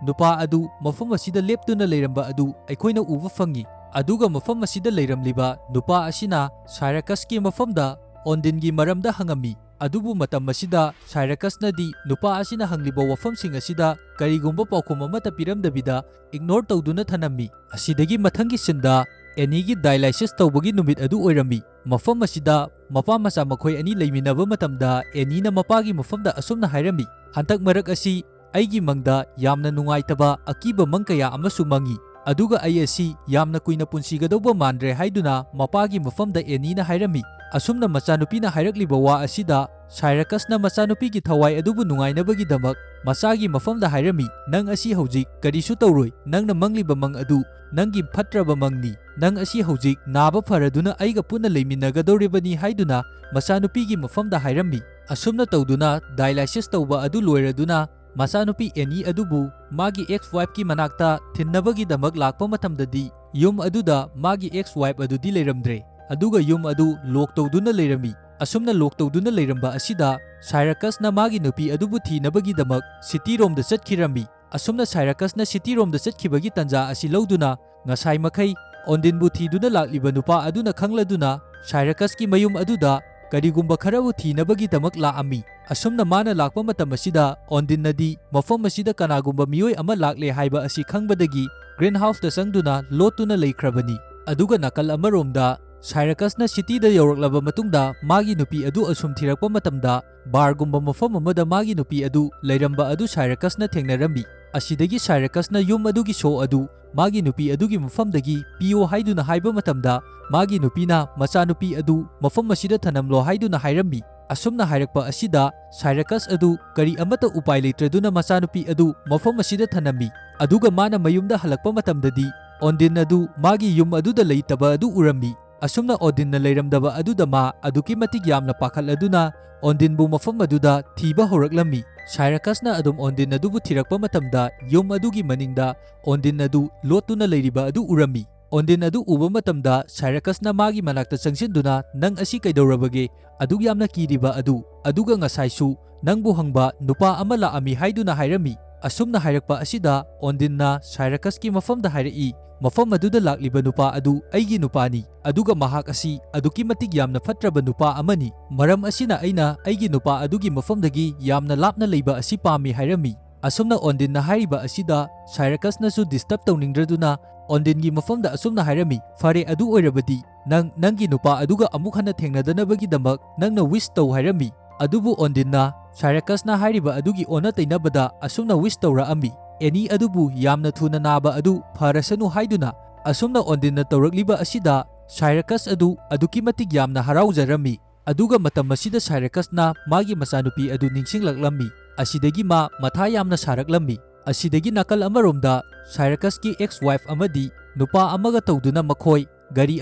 ꯅꯨꯄꯥ ꯑꯗꯨ ꯃꯐꯝ ꯑꯁꯤꯗ ꯂꯦꯞꯇꯨꯅ ꯂꯩꯔꯝꯕ ꯑꯗꯨ ꯑꯩꯈꯣꯏꯅ ꯎꯕ ꯐꯪꯉꯤ꯫ ꯑꯗꯨꯒ ꯃꯐꯝ ꯑꯁꯤꯗ ꯂꯩꯔꯝꯂꯤꯕ ꯅꯨꯄꯥ ꯑꯁꯤꯅ ꯁꯥꯏꯔꯀꯁꯀꯤ ꯃꯐꯝꯗ ꯑꯣꯟꯗꯤꯟꯒꯤ ꯃꯔꯝꯗ ꯍꯪꯉꯝꯃꯤ꯫ ꯑꯗꯨꯕꯨ ꯃꯇꯝ ꯑꯁꯤꯗ ꯁꯥꯏꯔꯀꯁꯅꯗꯤ ꯅꯨꯄꯥ ꯑꯁꯤꯅ ꯍꯪꯂꯤꯕ ꯋꯥꯐꯝꯁꯤꯡ ꯑꯁꯤꯗ ꯀꯔꯤꯒꯨꯝꯕ ꯄꯥꯎꯈꯨꯝ ꯑꯃꯠꯇ ꯄꯤꯔꯝꯗꯕꯤꯗ ꯏꯒꯅꯣꯔ ꯇꯧꯗꯨꯅ ꯊꯅꯝꯃꯤ꯫ ꯑꯁꯤꯗꯒꯤ ꯃꯊꯪꯒꯤ ꯁꯤꯟꯗ ꯑꯦꯅꯤꯒꯤ ꯗꯥꯏꯂꯥꯏꯁꯤꯁ ꯇꯧꯕꯒꯤ ꯅꯨꯃꯤꯠ ꯑꯗꯨ ꯑꯣꯏꯔꯝꯃꯤ꯫ ꯃꯐꯝ ꯑꯁꯤꯗ ꯃꯄꯥ ꯃꯆꯥ ꯃꯈꯣꯏ ꯑꯅꯤ ꯂꯩꯃꯤꯟꯅꯕ ꯃꯇꯝꯗ, ꯑꯦꯅꯤꯅ ꯃꯄꯥꯒꯤ ꯃꯐꯝꯗ ꯑꯁꯨꯝꯅ ꯍꯥꯏꯔꯝꯃꯤ, "ꯍꯟꯗꯛ ꯃꯔꯛ ꯑꯁꯤ ꯑꯩꯒꯤ ꯃꯪꯗ ꯌꯥꯝꯅ ꯅꯨꯡꯉꯥꯏꯇꯕ ꯑꯀꯤꯕ ꯃꯪ ꯀꯌꯥ ꯑꯃꯁꯨ ꯃꯪꯉꯤ, ꯑꯗꯨꯒ ꯑꯩ ꯑꯁꯤ ꯌꯥꯝꯅ ꯀꯨꯏꯅ ꯄꯨꯟꯁꯤꯒꯗꯧꯕ ꯃꯥꯟꯗ꯭ꯔꯦ" ꯍꯥꯏꯗꯨꯅ ꯃꯄꯥꯒꯤ ꯃꯐꯝꯗ ꯑꯦꯅꯤꯅ ꯍꯥꯏꯔꯝꯃꯤ꯫ ꯑꯁꯨꯝꯅ ꯃꯆꯥꯅꯨꯄꯤꯅ ꯍꯥꯏꯔꯛꯂꯤꯕ ꯋꯥ ꯑꯁꯤꯗ ꯁꯥꯏꯔꯀꯁꯅ ꯃꯆꯥꯅꯨꯄꯤꯒꯤ ꯊꯋꯥꯏ ꯑꯗꯨꯕꯨ ꯅꯨꯡꯉꯥꯏꯅꯕꯒꯤꯗꯃꯛ ꯃꯆꯥꯒꯤ ꯃꯐꯝꯗ ꯍꯥꯏꯔꯝꯃꯤ, "ꯅꯪ ꯑꯁꯤ ꯍꯧꯖꯤꯛ ꯀꯔꯤꯁꯨ ꯇꯧꯔꯣꯏ꯫ ꯅꯪꯅ ꯃꯪꯂꯤꯕ ꯃꯪ ꯑꯗꯨ ꯅꯪꯒꯤ ꯐꯠꯇ꯭ꯔꯕ ꯃꯪꯅꯤ꯫ ꯅꯪ ꯑꯁꯤ ꯍꯧꯖꯤꯛ ꯅꯥꯕ ꯐꯔꯗꯨꯅ ꯑꯩꯒ ꯄꯨꯟꯅ ꯂꯩꯃꯤꯟꯅꯒꯗꯧꯔꯤꯕꯅꯤ" ꯍꯥꯏꯗꯨꯅ ꯃꯆꯥꯅꯨꯄꯤꯒꯤ ꯃꯐꯝꯗ ꯍꯥꯏꯔꯝꯃꯤ꯫ ꯑꯁꯨꯝꯅ ꯇꯧꯗꯨꯅ ꯗꯥꯏꯂꯥꯏꯁꯤꯁ ꯇꯧꯕ ꯑꯗꯨ ꯂꯣꯏꯔꯗꯨꯅ ꯃꯆꯥꯅꯨꯄꯤ ꯑꯦꯅꯤ ꯑꯗꯨꯕꯨ ꯃꯥꯒꯤ ꯑꯦꯛꯁ ꯋꯥꯏꯐꯀꯤ ꯃꯅꯥꯛꯇ ꯊꯤꯟꯅꯕꯒꯤꯗꯃꯛ ꯂꯥꯛꯄ ꯃꯇꯝꯗꯗꯤ, ꯌꯨꯝ ꯑꯗꯨꯗ ꯃꯥꯒꯤ ꯑꯦꯛꯁ ꯋꯥꯏꯐ ꯑꯗꯨꯗꯤ ꯂꯩꯔꯝꯗ꯭ꯔꯦ, ꯑꯗꯨꯒ ꯌꯨꯝ ꯑꯗꯨ ꯂꯣꯛ ꯇꯧꯗꯨꯅ ꯂꯩꯔꯝꯃꯤ꯫ ꯑꯁꯨꯝꯅ ꯂꯣꯛ ꯇꯧꯗꯨꯅ ꯂꯩꯔꯝꯕ ꯑꯁꯤꯗ ꯁꯥꯏꯔꯀꯁꯅ ꯃꯥꯒꯤ ꯅꯨꯄꯤ ꯑꯗꯨꯕꯨ ꯊꯤꯅꯕꯒꯤꯗꯃꯛ ꯁꯤꯇꯤꯔꯣꯝꯗ ꯆꯠꯈꯤꯔꯝꯃꯤ꯫ ꯑꯁꯨꯝꯅ ꯁꯥꯏꯔꯀꯁꯅ ꯁꯤꯇꯤꯔꯣꯝꯗ ꯆꯠꯈꯤꯕꯒꯤ ꯇꯥꯟꯖꯥ ꯑꯁꯤ ꯂꯧꯗꯨꯅ ꯉꯁꯥꯏ ꯃꯈꯩ ꯑꯣꯟꯗꯤꯟꯕꯨ ꯊꯤꯗꯨꯅ ꯂꯥꯛꯂꯤꯕ ꯅꯨꯄꯥ ꯑꯗꯨꯅ ꯈꯪꯂꯗꯨꯅ ꯁꯥꯏꯔꯀꯁꯀꯤ ꯃꯌꯨꯝ ꯑꯗꯨꯗ ꯀꯔꯤꯒꯨꯝꯕ ꯈꯔꯕꯨ ꯊꯤꯅꯕꯒꯤꯗꯃꯛ ꯂꯥꯛꯑꯝꯃꯤ꯫ ꯑꯁꯨꯝꯅ ꯃꯥꯅ ꯂꯥꯛꯄ ꯃꯇꯝ ꯑꯁꯤꯗ ꯑꯣꯟꯗꯤꯟꯅꯗꯤ ꯃꯐꯝ ꯑꯁꯤꯗ ꯀꯅꯥꯒꯨꯝꯕ ꯃꯤꯑꯣꯏ ꯑꯃ ꯂꯥꯛꯂꯦ ꯍꯥꯏꯕ ꯑꯁꯤ ꯈꯪꯕꯗꯒꯤ ꯒ꯭ꯔꯤꯟ ꯍꯥꯎꯁꯇ ꯆꯪꯗꯨꯅ ꯂꯣꯠꯇꯨꯅ ꯂꯩꯈ꯭ꯔꯕꯅꯤ꯫ ꯑꯗꯨꯒ ꯅꯥꯀꯜ ꯑꯃꯔꯣꯝꯗ ꯁꯥꯏꯔꯀꯁꯅ ꯁꯤꯇꯤꯗ ꯌꯧꯔꯛꯂꯕ ꯃꯇꯨꯡꯗ ꯃꯥꯒꯤ ꯅꯨꯄꯤ ꯑꯗꯨ ꯑꯁꯨꯝ ꯊꯤꯔꯛꯄ ꯃꯇꯝꯗ ꯕꯥꯔꯒꯨꯝꯕ ꯃꯐꯝ ꯑꯃꯗ ꯃꯥꯒꯤ ꯅꯨꯄꯤ ꯑꯗꯨ ꯂꯩꯔꯝꯕ ꯑꯗꯨ ꯁꯥꯏꯔꯀꯁꯅ ꯊꯦꯡꯅꯔꯝꯃꯤ꯫ ꯑꯁꯤꯗꯒꯤ ꯁꯥꯏꯔꯀꯁꯅ ꯌꯨꯝ ꯑꯗꯨꯒꯤ ꯁꯣ ꯑꯗꯨ ꯃꯥꯒꯤ ꯅꯨꯄꯤ ꯑꯗꯨꯒꯤ ꯃꯐꯝꯗꯒꯤ ꯄꯤꯌꯣ ꯍꯥꯏꯗꯨꯅ ꯍꯥꯏꯕ ꯃꯇꯝꯗ ꯃꯥꯒꯤ ꯅꯨꯄꯤꯅ ꯃꯆꯥꯅꯨꯄꯤ ꯑꯗꯨ ꯃꯐꯝ ꯑꯁꯤꯗ ꯊꯅꯝꯂꯣ ꯍꯥꯏꯗꯨꯅ ꯍꯥꯏꯔꯝꯃꯤ꯫ ꯑꯁꯨꯝꯅ ꯍꯥꯏꯔꯛꯄ ꯑꯁꯤꯗ ꯁꯥꯏꯔꯀꯁ ꯑꯗꯨ ꯀꯔꯤ ꯑꯃꯠꯇ ꯎꯄꯥꯏ ꯂꯩꯇ꯭ꯔꯗꯨꯅ ꯃꯆꯥꯅꯨꯄꯤ ꯑꯗꯨ ꯃꯐꯝ ꯑꯁꯤꯗ ꯊꯅꯝꯃꯤ꯫ ꯑꯗꯨꯒ ꯃꯥꯅ ꯃꯌꯨꯝꯗ ꯍꯜꯂꯛꯄ ꯃꯇꯝꯗꯗꯤ ꯑꯣꯟꯗꯤꯟ ꯑꯗꯨ ꯃꯥꯒꯤ ꯌꯨꯝ ꯑꯗꯨꯗ ꯂꯩꯇꯕ ꯑꯗꯨ ꯎꯔꯝꯃꯤ꯫ ꯑꯁꯨꯝꯅ ꯑꯣꯟꯗꯤꯟꯅ ꯂꯩꯔꯝꯗꯕ ꯑꯗꯨꯗ ꯃꯥ ꯑꯗꯨꯛꯀꯤ ꯃꯇꯤꯛ ꯌꯥꯝꯅ ꯄꯥꯈꯠꯂꯗꯨꯅ ꯑꯣꯟꯗꯤꯟꯕꯨ ꯃꯐꯝ ꯑꯗꯨꯗ ꯊꯤꯕ ꯍꯧꯔꯛꯂꯝꯃꯤ꯫ ꯁꯥꯏꯔꯀꯁꯅ ꯑꯗꯨꯝ ꯑꯣꯟꯗꯤꯟ ꯑꯗꯨꯕꯨ ꯊꯤꯔꯛꯄ ꯃꯇꯝꯗ ꯌꯨꯝ ꯑꯗꯨꯒꯤ ꯃꯅꯤꯡꯗ ꯑꯣꯟꯗꯤꯟ ꯑꯗꯨ ꯂꯣꯠꯇꯨꯅ ꯂꯩꯔꯤꯕ ꯑꯗꯨ ꯎꯔꯝꯃꯤ꯫ ꯑꯣꯟꯗꯤꯟ ꯑꯗꯨ ꯎꯕ ꯃꯇꯝꯗ ꯁꯥꯏꯔꯀꯁꯅ ꯃꯥꯒꯤ ꯃꯅꯥꯛꯇ ꯆꯪꯁꯤꯟꯗꯨꯅ, "ꯅꯪ ꯑꯁꯤ ꯀꯩꯗꯧꯔꯕꯒꯦ? ꯑꯗꯨꯛ ꯌꯥꯝꯅ ꯀꯤꯔꯤꯕ ꯑꯗꯨ? ꯑꯗꯨꯒ ꯉꯁꯥꯏꯁꯨ ꯅꯪꯕꯨ ꯍꯪꯕ ꯅꯨꯄꯥ ꯑꯃ ꯂꯥꯛꯑꯝꯃꯤ" ꯍꯥꯏꯗꯨꯅ ꯍꯥꯏꯔꯝꯃꯤ꯫ ꯑꯁꯨꯝꯅ ꯍꯥꯏꯔꯛꯄ ꯑꯁꯤꯗ ꯑꯣꯟꯗꯤꯟꯅ ꯁꯥꯏꯔꯀꯁꯀꯤ ꯃꯐꯝꯗ ꯍꯥꯏꯔꯛꯏ, "ꯃꯐꯝ ꯑꯗꯨꯗ ꯂꯥꯛꯂꯤꯕ ꯅꯨꯄꯥ ꯑꯗꯨ ꯑꯩꯒꯤ ꯅꯨꯄꯥꯅꯤ, ꯑꯗꯨꯒ ꯃꯍꯥꯛ ꯑꯁꯤ ꯑꯗꯨꯛꯀꯤ ꯃꯇꯤꯛ ꯌꯥꯝꯅ ꯐꯠꯇ꯭ꯔꯕ ꯅꯨꯄꯥ ꯑꯃꯅꯤ꯫ ꯃꯔꯝ ꯑꯁꯤꯅ ꯑꯩꯅ ꯑꯩꯒꯤ ꯅꯨꯄꯥ ꯑꯗꯨꯒꯤ ꯃꯐꯝꯗꯒꯤ ꯌꯥꯝꯅ ꯂꯥꯞꯅ ꯂꯩꯕ ꯑꯁꯤ ꯄꯥꯝꯃꯤ" ꯍꯥꯏꯔꯝꯃꯤ꯫ ꯑꯁꯨꯝꯅ ꯑꯣꯟꯗꯤꯟꯅ ꯍꯥꯏꯔꯤꯕ ꯑꯁꯤꯗ ꯁꯥꯏꯔꯀꯁꯅꯁꯨ ꯗꯤꯁꯇꯔꯕ ꯇꯧꯅꯤꯡꯗ꯭ꯔꯗꯨꯅ ꯑꯣꯟꯗꯤꯟꯒꯤ ꯃꯐꯝꯗ ꯑꯁꯨꯝꯅ ꯍꯥꯏꯔꯝꯃꯤ, "ꯐꯔꯦ, ꯑꯗꯨ ꯑꯣꯏꯔꯕꯗꯤ ꯅꯪ ꯅꯪꯒꯤ ꯅꯨꯄꯥ ꯑꯗꯨꯒ ꯑꯃꯨꯛ ꯍꯟꯅ ꯊꯦꯡꯅꯗꯅꯕꯒꯤꯗꯃꯛ ꯅꯪꯅ ꯋꯤꯁ ꯇꯧ" ꯍꯥꯏꯔꯝꯃꯤ꯫ ꯑꯗꯨꯕꯨ ꯑꯣꯟꯗꯤꯟꯅ ꯁꯥꯏꯔꯀꯁꯅ ꯍꯥꯏꯔꯤꯕ ꯑꯗꯨꯒꯤ ꯑꯣꯟꯅ ꯇꯩꯅꯕꯗ ꯑꯁꯨꯝꯅ ꯋꯤꯁ ꯇꯧꯔꯛꯑꯝꯃꯤ, "ꯑꯦꯅꯤ ꯑꯗꯨꯕꯨ ꯌꯥꯝꯅ ꯊꯨꯅ ꯅꯥꯕ ꯑꯗꯨ ꯐꯔꯁꯅꯨ" ꯍꯥꯏꯗꯨꯅ꯫ ꯑꯁꯨꯝꯅ ꯑꯣꯟꯗꯤꯟꯅ ꯇꯧꯔꯛꯂꯤꯕ ꯑꯁꯤꯗ ꯁꯥꯏꯔꯀꯁ ꯑꯗꯨ ꯑꯗꯨꯛꯀꯤ ꯃꯇꯤꯛ ꯌꯥꯝꯅ ꯍꯔꯥꯎꯖꯔꯝꯃꯤ꯫ ꯑꯗꯨꯒ ꯃꯇꯝ ꯑꯁꯤꯗ ꯁꯥꯏꯔꯀꯁꯅ ꯃꯥꯒꯤ ꯃꯆꯥꯅꯨꯄꯤ ꯑꯗꯨ ꯅꯤꯡꯁꯤꯡꯂꯛꯂꯝꯃꯤ꯫ ꯑꯁꯤꯗꯒꯤ ꯃꯥ ꯃꯊꯥ ꯌꯥꯝꯅ ꯁꯥꯔꯛꯂꯝꯃꯤ꯫ ꯑꯁꯤꯗꯒꯤ ꯅꯥꯀꯜ ꯑꯃꯔꯣꯝꯗ ꯁꯥꯏꯔꯀꯁꯀꯤ ꯑꯦꯛꯁ ꯋꯥꯏꯐ ꯑꯃꯗꯤ ꯅꯨꯄꯥ ꯑꯃꯒ ꯇꯧꯗꯨꯅ ꯃꯈꯣꯏ ꯒꯥꯔꯤ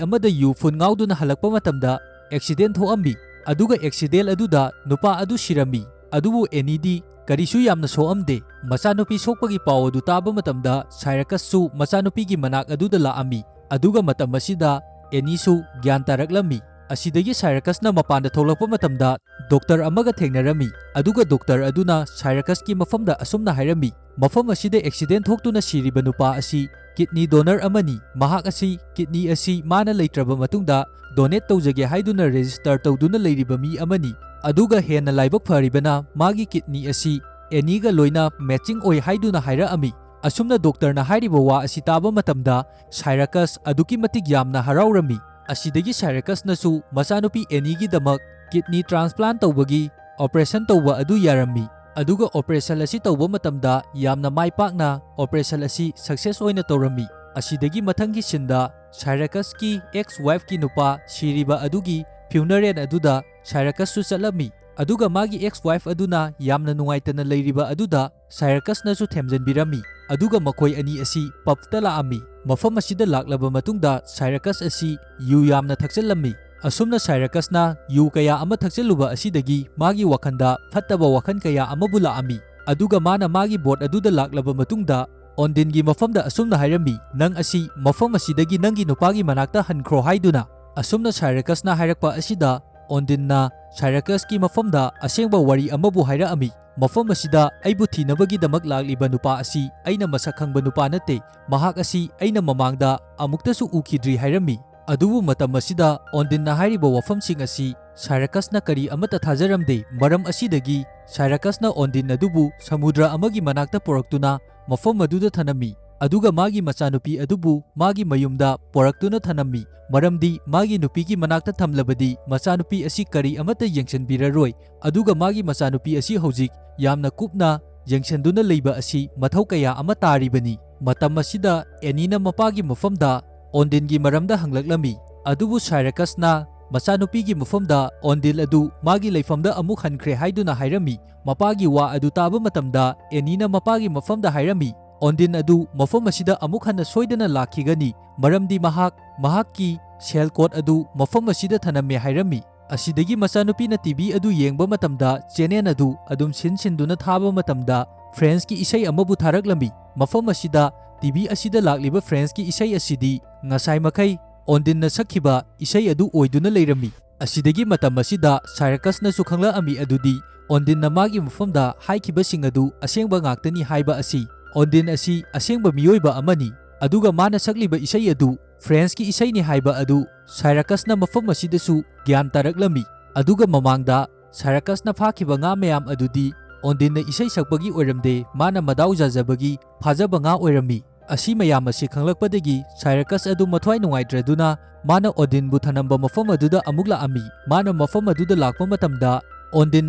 ꯑꯃꯗ ꯌꯨ ꯐꯨꯟ ꯉꯥꯎꯗꯨꯅ ꯍꯜꯂꯛꯄ ꯃꯇꯝꯗ ꯑꯦꯛꯁꯤꯗꯦꯟ ꯊꯣꯛꯑꯝꯃꯤ꯫ ꯑꯗꯨꯒ ꯑꯦꯛꯁꯤꯗꯦꯟ ꯑꯗꯨꯗ ꯅꯨꯄꯥ ꯑꯗꯨ ꯁꯤꯔꯝꯃꯤ꯫ ꯑꯗꯨꯕꯨ ꯑꯦꯅꯤꯗꯤ ꯀꯔꯤꯁꯨ ꯌꯥꯝꯅ ꯁꯣꯛꯑꯝꯗꯦ꯫ ꯃꯆꯥꯅꯨꯄꯤ ꯁꯣꯛꯄꯒꯤ ꯄꯥꯎ ꯑꯗꯨ ꯇꯥꯕ ꯃꯇꯝꯗ ꯁꯥꯏꯔꯀꯁꯁꯨ ꯃꯆꯥꯅꯨꯄꯤꯒꯤ ꯃꯅꯥꯛ ꯑꯗꯨꯗ ꯂꯥꯛꯑꯝꯃꯤ꯫ ꯑꯗꯨꯒ ꯃꯇꯝ ꯑꯁꯤꯗ ꯑꯦꯅꯤꯁꯨ ꯒ꯭ꯌꯥꯟ ꯇꯥꯔꯛꯂꯝꯃꯤ꯫ ꯑꯁꯤꯗꯒꯤ ꯁꯥꯏꯔꯀꯁꯅ ꯃꯄꯥꯟꯗ ꯊꯣꯛꯂꯛꯄ ꯃꯇꯝꯗ ꯗꯣꯛꯇꯔ ꯑꯃꯒ ꯊꯦꯡꯅꯔꯝꯃꯤ, ꯑꯗꯨꯒ ꯗꯣꯛꯇꯔ ꯑꯗꯨꯅ ꯁꯥꯏꯔꯀꯁꯀꯤ ꯃꯐꯝꯗ ꯑꯁꯨꯝꯅ ꯍꯥꯏꯔꯝꯃꯤ, "ꯃꯐꯝ ꯑꯁꯤꯗ ꯑꯦꯛꯁꯤꯗꯦꯟ ꯊꯣꯛꯇꯨꯅ ꯁꯤꯔꯤꯕ ꯅꯨꯄꯥ ꯑꯁꯤ ꯀꯤꯗꯅꯤ ꯗꯣꯅꯔ ꯑꯃꯅꯤ꯫ ꯃꯍꯥꯛ ꯑꯁꯤ ꯀꯤꯗꯅꯤ ꯑꯁꯤ ꯃꯥꯅ ꯂꯩꯇ꯭ꯔꯕ ꯃꯇꯨꯡꯗ ꯗꯣꯅꯦꯠ ꯇꯧꯖꯒꯦ ꯍꯥꯏꯗꯨꯅ ꯔꯦꯖꯤꯁꯇꯔ ꯇꯧꯗꯨꯅ ꯂꯩꯔꯤꯕ ꯃꯤ ꯑꯃꯅꯤ꯫ ꯑꯗꯨꯒ ꯍꯦꯟꯅ ꯂꯥꯏꯕꯛ ꯐꯔꯤꯕꯅ ꯃꯥꯒꯤ ꯀꯤꯗꯅꯤ ꯑꯁꯤ ꯑꯦꯅꯤꯒ ꯂꯣꯏꯅ ꯃꯦꯆꯤꯡ ꯑꯣꯏ" ꯍꯥꯏꯗꯨꯅ ꯍꯥꯏꯔꯛꯑꯝꯃꯤ꯫ ꯑꯁꯨꯝꯅ ꯗꯣꯛꯇꯔꯅ ꯍꯥꯏꯔꯤꯕ ꯋꯥ ꯑꯁꯤ ꯇꯥꯕ ꯃꯇꯝꯗ ꯁꯥꯏꯔꯀꯁ ꯑꯗꯨꯛꯀꯤ ꯃꯇꯤꯛ ꯌꯥꯝꯅ ꯍꯔꯥꯎꯔꯝꯃꯤ꯫ ꯑꯁꯤꯗꯒꯤ ꯁꯥꯏꯔꯀꯁꯅꯁꯨ ꯃꯆꯥꯅꯨꯄꯤ ꯑꯦꯅꯤꯒꯤꯗꯃꯛ ꯀꯤꯗꯅꯤ ꯇ꯭ꯔꯥꯟꯁꯄ꯭ꯂꯥꯟ ꯇꯧꯕꯒꯤ ꯑꯣꯄꯔꯦꯁꯟ ꯇꯧꯕ ꯑꯗꯨ ꯌꯥꯔꯝꯃꯤ꯫ ꯑꯗꯨꯒ ꯑꯣꯄꯔꯦꯁꯟ ꯑꯁꯤ ꯇꯧꯕ ꯃꯇꯝꯗ ꯌꯥꯝꯅ ꯃꯥꯏ ꯄꯥꯛꯅ ꯑꯣꯄꯔꯦꯁꯟ ꯑꯁꯤ ꯁꯛꯁꯦꯁ ꯑꯣꯏꯅ ꯇꯧꯔꯝꯃꯤ꯫ ꯑꯁꯤꯗꯒꯤ ꯃꯊꯪꯒꯤ ꯁꯤꯟꯗ ꯁꯥꯏꯔꯀꯁꯀꯤ ꯑꯦꯛꯁ ꯋꯥꯏꯐꯀꯤ ꯅꯨꯄꯥ ꯁꯤꯔꯤꯕ ꯑꯗꯨꯒꯤ ꯐ꯭ꯌꯨꯅꯔꯦꯜ ꯑꯗꯨꯗ ꯁꯥꯏꯔꯀꯁꯁꯨ ꯆꯠꯂꯝꯃꯤ꯫ ꯑꯗꯨꯒ ꯃꯥꯒꯤ ꯑꯦꯛꯁ ꯋꯥꯏꯐ ꯑꯗꯨꯅ ꯌꯥꯝꯅ ꯅꯨꯡꯉꯥꯏꯇꯅ ꯂꯩꯔꯤꯕ ꯑꯗꯨꯗ ꯁꯥꯏꯔꯀꯁꯅꯁꯨ ꯊꯦꯝꯖꯤꯟꯕꯤꯔꯝꯃꯤ꯫ ꯑꯗꯨꯒ ꯃꯈꯣꯏ ꯑꯅꯤ ꯑꯁꯤ ꯄꯕꯇ ꯂꯥꯛꯑꯝꯃꯤ꯫ ꯃꯐꯝ ꯑꯁꯤꯗ ꯂꯥꯛꯂꯕ ꯃꯇꯨꯡꯗ ꯁꯥꯏꯔꯀꯁ ꯑꯁꯤ ꯌꯨ ꯌꯥꯝꯅ ꯊꯛꯆꯜꯂꯝꯃꯤ꯫ ꯑꯁꯨꯝꯅ ꯁꯥꯏꯔꯀꯁꯅ ꯌꯨ ꯀꯌꯥ ꯑꯃ ꯊꯛꯆꯜꯂꯨꯕ ꯑꯁꯤꯗꯒꯤ ꯃꯥꯒꯤ ꯋꯥꯈꯜꯗ ꯐꯠꯇꯕ ꯋꯥꯈꯜ ꯀꯌꯥ ꯑꯃꯕꯨ ꯂꯥꯛꯑꯝꯃꯤ꯫ ꯑꯗꯨꯒ ꯃꯥꯅ ꯃꯥꯒꯤ ꯕꯣꯠ ꯑꯗꯨꯗ ꯂꯥꯛꯂꯕ ꯃꯇꯨꯡꯗ ꯑꯣꯟꯗꯤꯟꯒꯤ ꯃꯐꯝꯗ ꯑꯁꯨꯝꯅ ꯍꯥꯏꯔꯝꯃꯤ, "ꯅꯪ ꯑꯁꯤ ꯃꯐꯝ ꯑꯁꯤꯗꯒꯤ ꯅꯪꯒꯤ ꯅꯨꯄꯥꯒꯤ ꯃꯅꯥꯛꯇ ꯍꯟꯈ꯭ꯔꯣ" ꯍꯥꯏꯗꯨꯅ꯫ ꯑꯁꯨꯝꯅ ꯁꯥꯏꯔꯀꯁꯅ ꯍꯥꯏꯔꯛꯄ ꯑꯁꯤꯗ ꯑꯣꯟꯗꯤꯟꯅ ꯁꯥꯏꯔꯀꯁꯀꯤ ꯃꯐꯝꯗ ꯑꯁꯦꯡꯕ ꯋꯥꯔꯤ ꯑꯃꯕꯨ ꯍꯥꯏꯔꯛꯑꯝꯃꯤ, "ꯃꯐꯝ ꯑꯁꯤꯗ ꯑꯩꯕꯨ ꯊꯤꯅꯕꯒꯤꯗꯃꯛ ꯂꯥꯛꯂꯤꯕ ꯅꯨꯄꯥ ꯑꯁꯤ ꯑꯩꯅ ꯃꯁꯛ ꯈꯪꯕ ꯅꯨꯄꯥ ꯅꯠꯇꯦ꯫ ꯃꯍꯥꯛ ꯑꯁꯤ ꯑꯩꯅ ꯃꯃꯥꯡꯗ ꯑꯃꯨꯛꯇꯁꯨ ꯎꯈꯤꯗ꯭ꯔꯤ" ꯍꯥꯏꯔꯝꯃꯤ꯫ ꯑꯗꯨꯕꯨ ꯃꯇꯝ ꯑꯁꯤꯗ ꯑꯣꯟꯗꯤꯟꯅ ꯍꯥꯏꯔꯤꯕ ꯋꯥꯐꯝꯁꯤꯡ ꯑꯁꯤ ꯁꯥꯏꯔꯀꯁꯅ ꯀꯔꯤ ꯑꯃꯠꯇ ꯊꯥꯖꯔꯝꯗꯦ꯫ ꯃꯔꯝ ꯑꯁꯤꯗꯒꯤ ꯁꯥꯏꯔꯀꯁꯅ ꯑꯣꯟꯗꯤꯟ ꯑꯗꯨꯕꯨ ꯁꯃꯨꯗ꯭ꯔ ꯑꯃꯒꯤ ꯃꯅꯥꯛꯇ ꯄꯨꯔꯛꯇꯨꯅ ꯃꯐꯝ ꯑꯗꯨꯗ ꯊꯅꯝꯃꯤ꯫ ꯑꯗꯨꯒ ꯃꯥꯒꯤ ꯃꯆꯥꯅꯨꯄꯤ ꯑꯗꯨꯕꯨ ꯃꯥꯒꯤ ꯃꯌꯨꯝꯗ ꯄꯨꯔꯛꯇꯨꯅ ꯊꯅꯝꯃꯤ꯫ ꯃꯔꯝꯗꯤ ꯃꯥꯒꯤ ꯅꯨꯄꯤꯒꯤ ꯃꯅꯥꯛꯇ ꯊꯝꯂꯕꯗꯤ ꯃꯆꯥꯅꯨꯄꯤ ꯑꯁꯤ ꯀꯔꯤ ꯑꯃꯠꯇ ꯌꯦꯡꯁꯤꯟꯕꯤꯔꯔꯣꯏ꯫ ꯑꯗꯨꯒ ꯃꯥꯒꯤ ꯃꯆꯥꯅꯨꯄꯤ ꯑꯁꯤ ꯍꯧꯖꯤꯛ ꯌꯥꯝꯅ ꯀꯨꯞꯅ ꯌꯦꯡꯁꯤꯟꯗꯨꯅ ꯂꯩꯕ ꯑꯁꯤ ꯃꯊꯧ ꯀꯌꯥ ꯑꯃ ꯇꯥꯔꯤꯕꯅꯤ꯫ ꯃꯇꯝ ꯑꯁꯤꯗ ꯑꯦꯅꯤꯅ ꯃꯄꯥꯒꯤ ꯃꯐꯝꯗ ꯑꯣꯟꯗꯤꯟꯒꯤ ꯃꯔꯝꯗ ꯍꯪꯂꯛꯂꯝꯃꯤ꯫ ꯑꯗꯨꯕꯨ ꯁꯥꯏꯔꯀꯁꯅ ꯃꯆꯥꯅꯨꯄꯤꯒꯤ ꯃꯐꯝꯗ ꯑꯣꯟꯗꯤꯟ ꯑꯗꯨ ꯃꯥꯒꯤ ꯂꯩꯐꯝꯗ ꯑꯃꯨꯛ ꯍꯟꯈ꯭ꯔꯦ ꯍꯥꯏꯗꯨꯅ ꯍꯥꯏꯔꯝꯃꯤ꯫ ꯃꯄꯥꯒꯤ ꯋꯥ ꯑꯗꯨ ꯇꯥꯕ ꯃꯇꯝꯗ ꯑꯦꯅꯤꯅ ꯃꯄꯥꯒꯤ ꯃꯐꯝꯗ ꯍꯥꯏꯔꯝꯃꯤ, "ꯑꯣꯟꯗꯤꯟ ꯑꯗꯨ ꯃꯐꯝ ꯑꯁꯤꯗ ꯑꯃꯨꯛ ꯍꯟꯅ ꯁꯣꯏꯗꯅ ꯂꯥꯛꯈꯤꯒꯅꯤ, ꯃꯔꯝꯗꯤ ꯃꯍꯥꯛ ꯃꯍꯥꯛꯀꯤ ꯁꯦꯜ ꯀꯣꯠ ꯑꯗꯨ ꯃꯐꯝ ꯑꯁꯤꯗ ꯊꯅꯝꯃꯦ" ꯍꯥꯏꯔꯝꯃꯤ꯫ ꯑꯁꯤꯗꯒꯤ ꯃꯆꯥꯅꯨꯄꯤꯅ ꯇꯤ ꯚꯤ ꯑꯗꯨ ꯌꯦꯡꯕ ꯃꯇꯝꯗ ꯆꯦꯅꯦꯜ ꯑꯗꯨ ꯑꯗꯨꯝ ꯁꯤꯟ ꯁꯤꯟꯗꯨꯅ ꯊꯥꯕ ꯃꯇꯝꯗ ꯐ꯭ꯔꯦꯟꯁꯀꯤ ꯏꯁꯩ ꯑꯃꯕꯨ ꯊꯥꯔꯛꯂꯝꯃꯤ꯫ ꯃꯐꯝ ꯑꯁꯤꯗ ꯇꯤ ꯚꯤ ꯑꯁꯤꯗ ꯂꯥꯛꯂꯤꯕ ꯐ꯭ꯔꯦꯟꯁꯀꯤ ꯏꯁꯩ ꯑꯁꯤꯗꯤ ꯉꯁꯥꯏ ꯃꯈꯩ ꯑꯣꯟꯗꯤꯟꯅ ꯁꯛꯈꯤꯕ ꯏꯁꯩ ꯑꯗꯨ ꯑꯣꯏꯗꯨꯅ ꯂꯩꯔꯝꯃꯤ꯫ ꯑꯁꯤꯗꯒꯤ ꯃꯇꯝ ꯑꯁꯤꯗ ꯁꯥꯏꯔꯀꯁꯅꯁꯨ ꯈꯪꯂꯛꯑꯝꯃꯤ ꯑꯗꯨꯗꯤ ꯑꯣꯟꯗꯤꯟꯅ ꯃꯥꯒꯤ ꯃꯐꯝꯗ ꯍꯥꯏꯈꯤꯕꯁꯤꯡ ꯑꯗꯨ ꯑꯁꯦꯡꯕ ꯉꯥꯛꯇꯅꯤ ꯍꯥꯏꯕ ꯑꯁꯤ꯫ ꯑꯣꯟꯗꯤꯟ ꯑꯁꯤ ꯑꯁꯦꯡꯕ ꯃꯤꯑꯣꯏꯕ ꯑꯃꯅꯤ, ꯑꯗꯨꯒ ꯃꯥꯅ ꯁꯛꯂꯤꯕ ꯏꯁꯩ ꯑꯗꯨ ꯐ꯭ꯔꯦꯟꯁꯀꯤ ꯏꯁꯩꯅꯤ ꯍꯥꯏꯕ ꯑꯗꯨ ꯁꯥꯏꯔꯀꯁꯅ ꯃꯐꯝ ꯑꯁꯤꯗꯁꯨ ꯒ꯭ꯌꯥꯟ ꯇꯥꯔꯛꯂꯝꯃꯤ꯫ ꯑꯗꯨꯒ ꯃꯃꯥꯡꯗ ꯁꯥꯏꯔꯀꯁꯅ ꯐꯥꯈꯤꯕ ꯉꯥ ꯃꯌꯥꯝ ꯑꯗꯨꯗꯤ ꯑꯣꯟꯗꯤꯟꯅ ꯏꯁꯩ ꯁꯛꯄꯒꯤ ꯑꯣꯏꯔꯝꯗꯦ, ꯃꯥꯅ ꯃꯗꯥꯎ ꯌꯥꯖꯕꯒꯤ ꯐꯥꯖꯕ ꯉꯥ ꯑꯣꯏꯔꯝꯃꯤ꯫ ꯑꯁꯤ ꯃꯌꯥꯝ ꯑꯁꯤ ꯈꯪꯂꯛꯄꯗꯒꯤ ꯁꯥꯏꯔꯀꯁ ꯑꯗꯨ ꯃꯊ꯭ꯋꯥꯏ ꯅꯨꯡꯉꯥꯏꯇ꯭ꯔꯗꯨꯅ ꯃꯥꯅ ꯑꯣꯟꯗꯤꯟꯕꯨ ꯊꯅꯝꯕ ꯃꯐꯝ ꯑꯗꯨꯗ ꯑꯃꯨꯛ ꯂꯥꯛꯑꯝꯃꯤ꯫ ꯃꯥꯅ ꯃꯐꯝ ꯑꯗꯨꯗ ꯂꯥꯛꯄ ꯃꯇꯝꯗ ꯑꯣꯟꯗꯤꯟ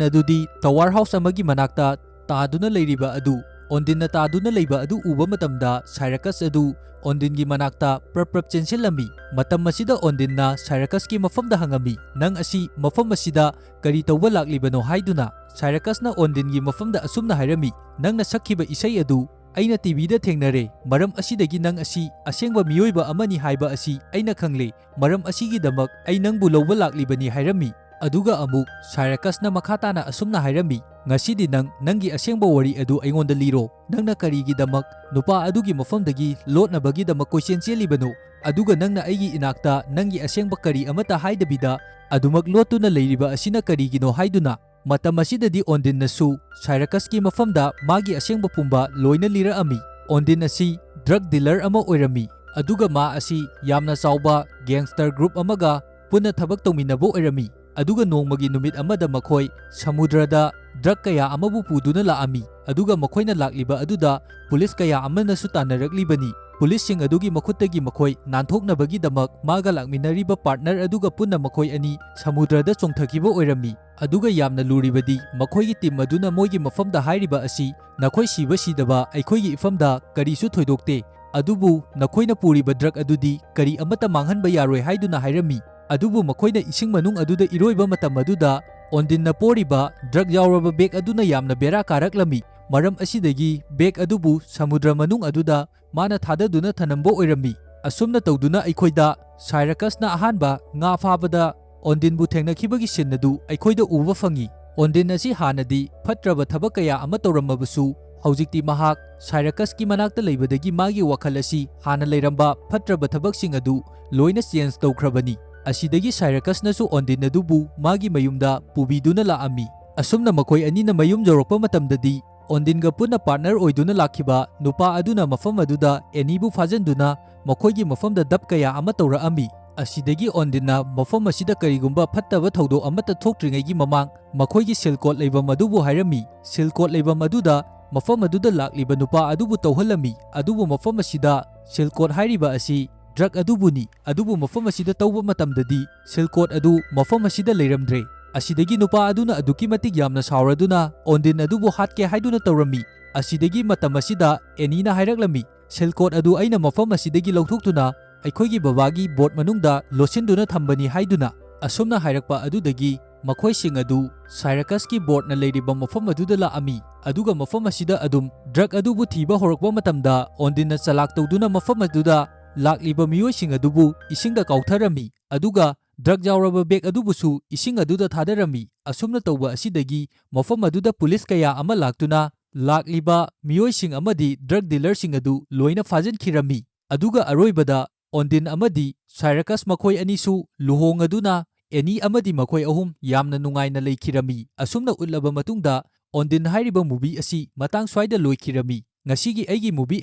ꯑꯗꯨꯗꯤ ꯇꯋꯥꯔ ꯍꯥꯎꯁ ꯑꯃꯒꯤ ꯃꯅꯥꯛꯇ ꯇꯥꯗꯨꯅ ꯂꯩꯔꯤꯕ ꯑꯗꯨ, ꯑꯣꯟꯗꯤꯟꯅ ꯇꯥꯗꯨꯅ ꯂꯩꯕ ꯑꯗꯨ ꯎꯕ ꯃꯇꯝꯗ ꯁꯥꯏꯔꯀꯁ ꯑꯗꯨ ꯑꯣꯟꯗꯤꯟꯒꯤ ꯃꯅꯥꯛꯇ ꯄ꯭ꯔꯞ ꯄ꯭ꯔꯞ ꯆꯦꯟꯁꯤꯜꯂꯝꯃꯤ꯫ ꯃꯇꯝ ꯑꯁꯤꯗ ꯑꯣꯟꯗꯤꯟꯅ ꯁꯥꯏꯔꯀꯁꯀꯤ ꯃꯐꯝꯗ ꯍꯪꯉꯝꯃꯤ, "ꯅꯪ ꯑꯁꯤ ꯃꯐꯝ ꯑꯁꯤꯗ ꯀꯔꯤ ꯇꯧꯕ ꯂꯥꯛꯂꯤꯕꯅꯣ?" ꯍꯥꯏꯗꯨꯅ꯫ ꯁꯥꯏꯔꯀꯁꯅ ꯑꯣꯟꯗꯤꯟꯒꯤ ꯃꯐꯝꯗ ꯑꯁꯨꯝꯅ ꯍꯥꯏꯔꯝꯃꯤ, "ꯅꯪꯅ ꯁꯛꯈꯤꯕ ꯏꯁꯩ ꯑꯗꯨ "ꯑꯩꯅ ꯇꯤꯚꯤꯗ ꯊꯦꯡꯅꯔꯦ, ꯃꯔꯝ ꯑꯁꯤꯗꯒꯤ ꯅꯪ ꯑꯁꯤ ꯑꯁꯦꯡꯕ ꯃꯤꯑꯣꯏꯕ ꯑꯃꯅꯤ ꯍꯥꯏꯕ ꯑꯁꯤ ꯑꯩꯅ ꯈꯪꯂꯦ꯫ ꯃꯔꯝ ꯑꯁꯤꯒꯤꯗꯃꯛ ꯑꯩ ꯅꯪꯕꯨ ꯂꯧꯕ ꯂꯥꯛꯂꯤꯕꯅꯤ" ꯍꯥꯏꯔꯝꯃꯤ꯫ ꯑꯗꯨꯒ ꯑꯃꯨꯛ ꯁꯥꯏꯔꯀꯁꯅ ꯃꯈꯥ ꯇꯥꯅ ꯑꯁꯨꯝꯅ ꯍꯥꯏꯔꯝꯃꯤ, "ꯉꯁꯤꯗꯤ ꯅꯪ ꯅꯪꯒꯤ ꯑꯁꯦꯡꯕ ꯋꯥꯔꯤ ꯑꯗꯨ ꯑꯩꯉꯣꯟꯗ ꯂꯤꯔꯣ꯫ ꯅꯪꯅ ꯀꯔꯤꯒꯤꯗꯃꯛ ꯅꯨꯄꯥ ꯑꯗꯨꯒꯤ ꯃꯐꯝꯗꯒꯤ ꯂꯣꯠꯅꯕꯒꯤꯗꯃꯛ ꯀꯣꯏꯆꯦꯟ ꯆꯦꯜꯂꯤꯕꯅꯣ? ꯑꯗꯨꯒ ꯅꯪꯅ ꯑꯩꯒꯤ ꯏꯅꯥꯛꯇ ꯅꯪꯒꯤ ꯑꯁꯦꯡꯕ ꯀꯔꯤ ꯑꯃꯠꯇ ꯍꯥꯏꯗꯕꯤꯗ ꯑꯗꯨꯃꯛ ꯂꯣꯠꯇꯨꯅ ꯂꯩꯔꯤꯕ ꯑꯁꯤꯅ ꯀꯔꯤꯒꯤꯅꯣ?" ꯍꯥꯏꯗꯨꯅ꯫ ꯃꯇꯝ ꯑꯁꯤꯗꯗꯤ ꯑꯣꯟꯗꯤꯟꯅꯁꯨ ꯁꯥꯏꯔꯀꯁꯀꯤ ꯃꯐꯝꯗ ꯃꯥꯒꯤ ꯑꯁꯦꯡꯕ ꯄꯨꯝꯕ ꯂꯣꯏꯅ ꯂꯤꯔꯛꯑꯝꯃꯤ꯫ ꯑꯣꯟꯗꯤꯟ ꯑꯁꯤ ꯗ꯭ꯔꯒ ꯗꯤꯂꯔ ꯑꯃ ꯑꯣꯏꯔꯝꯃꯤ, ꯑꯗꯨꯒ ꯃꯥ ꯑꯁꯤ ꯌꯥꯝꯅ ꯆꯥꯎꯕ ꯒꯦꯡꯁꯇꯔ ꯒ꯭ꯔꯨꯞ ꯑꯃꯒ ꯄꯨꯟꯅ ꯊꯕꯛ ꯇꯧꯃꯤꯟꯅꯕ ꯑꯣꯏꯔꯝꯃꯤ꯫ ꯑꯗꯨꯒ ꯅꯣꯡꯃꯒꯤ ꯅꯨꯃꯤꯠ ꯑꯃꯗ ꯃꯈꯣꯏ ꯁꯃꯨꯗ꯭ꯔꯗ ꯗ꯭ꯔꯒ ꯀꯌꯥ ꯑꯃꯕꯨ ꯄꯨꯗꯨꯅ ꯂꯥꯛꯑꯝꯃꯤ, ꯑꯗꯨꯒ ꯃꯈꯣꯏꯅ ꯂꯥꯛꯂꯤꯕ ꯑꯗꯨꯗ ꯄꯨꯂꯤꯁ ꯀꯌꯥ ꯑꯃꯅꯁꯨ ꯇꯥꯟꯅꯔꯛꯂꯤꯕꯅꯤ꯫ ꯄꯨꯂꯤꯁꯁꯤꯡ ꯑꯗꯨꯒꯤ ꯃꯈꯨꯠꯇꯒꯤ ꯃꯈꯣꯏ ꯅꯥꯟꯊꯣꯛꯅꯕꯒꯤꯗꯃꯛ ꯃꯥꯒ ꯂꯥꯛꯃꯤꯟꯅꯔꯤꯕ ꯄꯥꯔꯠꯅꯔ ꯑꯗꯨꯒ ꯄꯨꯟꯅ ꯃꯈꯣꯏ ꯑꯅꯤ ꯁꯃꯨꯗ꯭ꯔꯗ ꯆꯣꯡꯊꯈꯤꯕ ꯑꯣꯏꯔꯝꯃꯤ꯫ ꯑꯗꯨꯒ ꯌꯥꯝꯅ ꯂꯨꯔꯤꯕꯗꯤ ꯃꯈꯣꯏꯒꯤ ꯇꯤꯝ ꯑꯗꯨꯅ ꯃꯣꯏꯒꯤ ꯃꯐꯝꯗ ꯍꯥꯏꯔꯤꯕ ꯑꯁꯤ, "ꯅꯈꯣꯏ ꯁꯤꯕ ꯁꯤꯗꯕ ꯑꯩꯈꯣꯏꯒꯤ ꯏꯐꯝꯗ ꯀꯔꯤꯁꯨ ꯊꯣꯏꯗꯣꯛꯇꯦ, ꯑꯗꯨꯕꯨ ꯅꯈꯣꯏꯅ ꯄꯨꯔꯤꯕ ꯗ꯭ꯔꯒ ꯑꯗꯨꯗꯤ ꯀꯔꯤ ꯑꯃꯠꯇ ꯃꯥꯡꯍꯟꯕ ꯌꯥꯔꯣꯏ" ꯍꯥꯏꯗꯨꯅ ꯍꯥꯏꯔꯝꯃꯤ꯫ ꯑꯗꯨꯕꯨ ꯃꯈꯣꯏꯅ ꯏꯁꯤꯡ ꯃꯅꯨꯡ ꯑꯗꯨꯗ ꯏꯔꯣꯏꯕ ꯃꯇꯝ ꯑꯗꯨꯗ ꯑꯣꯟꯗꯤꯟꯅ ꯄꯣꯔꯤꯕ ꯗ꯭ꯔꯒ ꯌꯥꯎꯔꯕ ꯕꯦꯒ ꯑꯗꯨꯅ ꯌꯥꯝꯅ ꯕꯦꯔꯥ ꯀꯥꯔꯛꯂꯝꯃꯤ꯫ ꯃꯔꯝ ꯑꯁꯤꯗꯒꯤ ꯕꯦꯒ ꯑꯗꯨꯕꯨ ꯁꯃꯨꯗ꯭ꯔ ꯃꯅꯨꯡ ꯑꯗꯨꯗ ꯃꯥꯅ ꯊꯥꯗꯗꯨꯅ ꯊꯅꯝꯕ ꯑꯣꯏꯔꯝꯃꯤ꯫ ꯑꯁꯨꯝꯅ ꯇꯧꯗꯨꯅ ꯑꯩꯈꯣꯏꯗ ꯁꯥꯏꯔꯀꯁꯅ ꯑꯍꯥꯟꯕ ꯉꯥ ꯐꯥꯕꯗ ꯑꯣꯟꯗꯤꯟꯕꯨ ꯊꯦꯡꯅꯈꯤꯕꯒꯤ ꯁꯤꯟ ꯑꯗꯨ ꯑꯩꯈꯣꯏꯗ ꯎꯕ ꯐꯪꯉꯤ꯫ ꯑꯣꯟꯗꯤꯟ ꯑꯁꯤ ꯍꯥꯟꯅꯗꯤ ꯐꯠꯇ꯭ꯔꯕ ꯊꯕꯛ ꯀꯌꯥ ꯑꯃ ꯇꯧꯔꯝꯃꯕꯁꯨ, ꯍꯧꯖꯤꯛꯇꯤ ꯃꯍꯥꯛ ꯁꯥꯏꯔꯀꯁꯀꯤ ꯃꯅꯥꯛꯇ ꯂꯩꯕꯗꯒꯤ ꯃꯥꯒꯤ ꯋꯥꯈꯜ ꯑꯁꯤ ꯍꯥꯟꯅ ꯂꯩꯔꯝꯕ ꯐꯠꯇ꯭ꯔꯕ ꯊꯕꯛꯁꯤꯡ ꯑꯗꯨ ꯂꯣꯏꯅ ꯆꯦꯟꯖ ꯇꯧꯈ꯭ꯔꯕꯅꯤ꯫ ꯑꯁꯤꯗꯒꯤ ꯁꯥꯏꯔꯀꯁꯅꯁꯨ ꯑꯣꯟꯗꯤꯟ ꯑꯗꯨꯕꯨ ꯃꯥꯒꯤ ꯃꯌꯨꯝꯗ ꯄꯨꯕꯤꯗꯨꯅ ꯂꯥꯛꯑꯝꯃꯤ꯫ ꯑꯁꯨꯝꯅ ꯃꯈꯣꯏ ꯑꯅꯤꯅ ꯃꯌꯨꯝ ꯌꯧꯔꯛꯄ ꯃꯇꯝꯗꯗꯤ, ꯑꯣꯟꯗꯤꯟꯒ ꯄꯨꯟꯅ ꯄꯥꯔꯠꯅꯔ ꯑꯣꯏꯗꯨꯅ ꯂꯥꯛꯈꯤꯕ ꯅꯨꯄꯥ ꯑꯗꯨꯅ ꯃꯐꯝ ꯑꯗꯨꯗ ꯑꯦꯅꯤꯕꯨ ꯐꯥꯖꯤꯟꯗꯨꯅ ꯃꯈꯣꯏꯒꯤ ꯃꯐꯝꯗ ꯗꯞ ꯀꯌꯥ ꯑꯃ ꯇꯧꯔꯛꯑꯝꯃꯤ꯫ ꯑꯁꯤꯗꯒꯤ ꯑꯣꯟꯗꯤꯟꯅ ꯃꯐꯝ ꯑꯁꯤꯗ ꯀꯔꯤꯒꯨꯝꯕ ꯐꯠꯇꯕ ꯊꯧꯗꯣꯛ ꯑꯃꯠꯇ ꯊꯣꯛꯇ꯭ꯔꯤꯉꯩꯒꯤ ꯃꯃꯥꯡ ꯃꯈꯣꯏꯒꯤ ꯁꯤꯜꯀꯣꯠ ꯂꯩꯐꯝ ꯑꯗꯨꯕꯨ ꯍꯥꯏꯔꯝꯃꯤ꯫ ꯁꯤꯜꯀꯣꯠ ꯂꯩꯐꯝ ꯑꯗꯨꯗ ꯃꯐꯝ ꯑꯗꯨꯗ ꯂꯥꯛꯂꯤꯕ ꯅꯨꯄꯥ ꯑꯗꯨꯕꯨ ꯇꯧꯍꯜꯂꯝꯃꯤ, ꯑꯗꯨꯕꯨ ꯃꯐꯝ ꯑꯁꯤꯗ ꯁꯤꯜꯀꯣꯠ ꯍꯥꯏꯔꯤꯕ ꯑꯁꯤ ꯗ꯭ꯔꯒ ꯑꯗꯨꯕꯨꯅꯤ꯫ ꯑꯗꯨꯕꯨ ꯃꯐꯝ ꯑꯁꯤꯗ ꯇꯧꯕ ꯃꯇꯝꯗꯗꯤ ꯁꯤꯜꯀꯣꯠ ꯑꯗꯨ ꯃꯐꯝ ꯑꯁꯤꯗ ꯂꯩꯔꯝꯗ꯭ꯔꯦ꯫ ꯑꯁꯤꯗꯒꯤ ꯅꯨꯄꯥ ꯑꯗꯨꯅ ꯑꯗꯨꯛꯀꯤ ꯃꯇꯤꯛ ꯌꯥꯝꯅ ꯁꯥꯎꯔꯗꯨꯅ ꯑꯣꯟꯗꯤꯟ ꯑꯗꯨꯕꯨ ꯍꯥꯠꯀꯦ ꯍꯥꯏꯗꯨꯅ ꯇꯧꯔꯝꯃꯤ꯫ ꯑꯁꯤꯗꯒꯤ ꯃꯇꯝ ꯑꯁꯤꯗ ꯑꯦꯅꯤꯅ ꯍꯥꯏꯔꯛꯂꯝꯃꯤ, "ꯁꯤꯜꯀꯣꯠ ꯑꯗꯨ ꯑꯩꯅ ꯃꯐꯝ ꯑꯁꯤꯗꯒꯤ ꯂꯧꯊꯣꯛꯇꯨꯅ ꯑꯩꯈꯣꯏꯒꯤ ꯕꯕꯥꯒꯤ ꯕꯣꯠ ꯃꯅꯨꯡꯗ ꯂꯣꯠꯁꯤꯟꯗꯨꯅ ꯊꯝꯕꯅꯤ" ꯍꯥꯏꯗꯨꯅ꯫ ꯑꯁꯨꯝꯅ ꯍꯥꯏꯔꯛꯄ ꯑꯗꯨꯗꯒꯤ ꯃꯈꯣꯏꯁꯤꯡ ꯑꯗꯨ ꯁꯥꯏꯔꯀꯁꯀꯤ ꯕꯣꯔꯗꯅ ꯂꯩꯔꯤꯕ ꯃꯐꯝ ꯑꯗꯨꯗ ꯂꯥꯛꯑꯝꯃꯤ, ꯑꯗꯨꯒ ꯃꯐꯝ ꯑꯁꯤꯗ ꯑꯗꯨꯝ ꯗ꯭ꯔꯒ ꯑꯗꯨꯕꯨ ꯊꯤꯕ ꯍꯧꯔꯛꯄ ꯃꯇꯝꯗ ꯑꯣꯟꯗꯤꯟꯅ ꯆꯂꯥꯛ ꯇꯧꯗꯨꯅ ꯃꯐꯝ ꯑꯗꯨꯗ ꯂꯥꯛꯂꯤꯕ ꯃꯤꯑꯣꯏꯁꯤꯡ ꯑꯗꯨꯕꯨ ꯏꯁꯤꯡꯗ ꯀꯥꯎꯊꯔꯝꯃꯤ, ꯑꯗꯨꯒ ꯗ꯭ꯔꯒ ꯌꯥꯎꯔꯕ ꯕꯦꯒ ꯑꯗꯨꯕꯨꯁꯨ ꯏꯁꯤꯡ ꯑꯗꯨꯗ ꯊꯥꯗꯔꯝꯃꯤ꯫ ꯑꯁꯨꯝꯅ ꯇꯧꯕ ꯑꯁꯤꯗꯒꯤ ꯃꯐꯝ ꯑꯗꯨꯗ ꯄꯨꯂꯤꯁ ꯀꯌꯥ ꯑꯃ ꯂꯥꯛꯇꯨꯅ ꯂꯥꯛꯂꯤꯕ ꯃꯤꯑꯣꯏꯁꯤꯡ ꯑꯃꯗꯤ ꯗ꯭ꯔꯒ ꯗꯤꯂꯔꯁꯤꯡ ꯑꯗꯨ ꯂꯣꯏꯅ ꯐꯥꯖꯤꯟꯈꯤꯔꯝꯃꯤ꯫ ꯑꯗꯨꯒ ꯑꯔꯣꯏꯕꯗ ꯑꯣꯟꯗꯤꯟ ꯑꯃꯗꯤ ꯁꯥꯏꯔꯀꯁ ꯃꯈꯣꯏ ꯑꯅꯤꯁꯨ ꯂꯨꯍꯣꯡꯉꯗꯨꯅ ꯑꯦꯅꯤ ꯑꯃꯗꯤ ꯃꯈꯣꯏ ꯑꯍꯨꯝ ꯌꯥꯝꯅ ꯅꯨꯡꯉꯥꯏꯅ ꯂꯩꯈꯤꯔꯝꯃꯤ꯫ ꯑꯁꯨꯝꯅ ꯎꯠꯂꯕ ꯃꯇꯨꯡꯗ ꯑꯣꯟꯗꯤꯟ ꯍꯥꯏꯔꯤꯕ movie ꯑꯁꯤ ꯃꯇꯥꯡ ꯁ꯭ꯋꯥꯏꯗ ꯂꯣꯏꯈꯤꯔꯝꯃꯤ꯫ ꯉꯁꯤꯒꯤ ꯑꯩꯒꯤ movie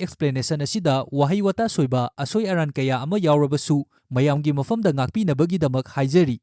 explanation ꯑꯁꯤꯗ ꯋꯥꯍꯩ ꯋꯥꯇꯥ ꯁꯣꯏꯕ, ꯑꯁꯣꯏ ꯑꯔꯥꯟ ꯀꯌꯥ ꯑꯃ ꯌꯥꯎꯔꯕꯁꯨ ꯃꯌꯥꯝꯒꯤ ꯃꯐꯝꯗ ꯉꯥꯛꯄꯤꯅꯕꯒꯤꯗꯃꯛ ꯍꯥꯏꯖꯔꯤ꯫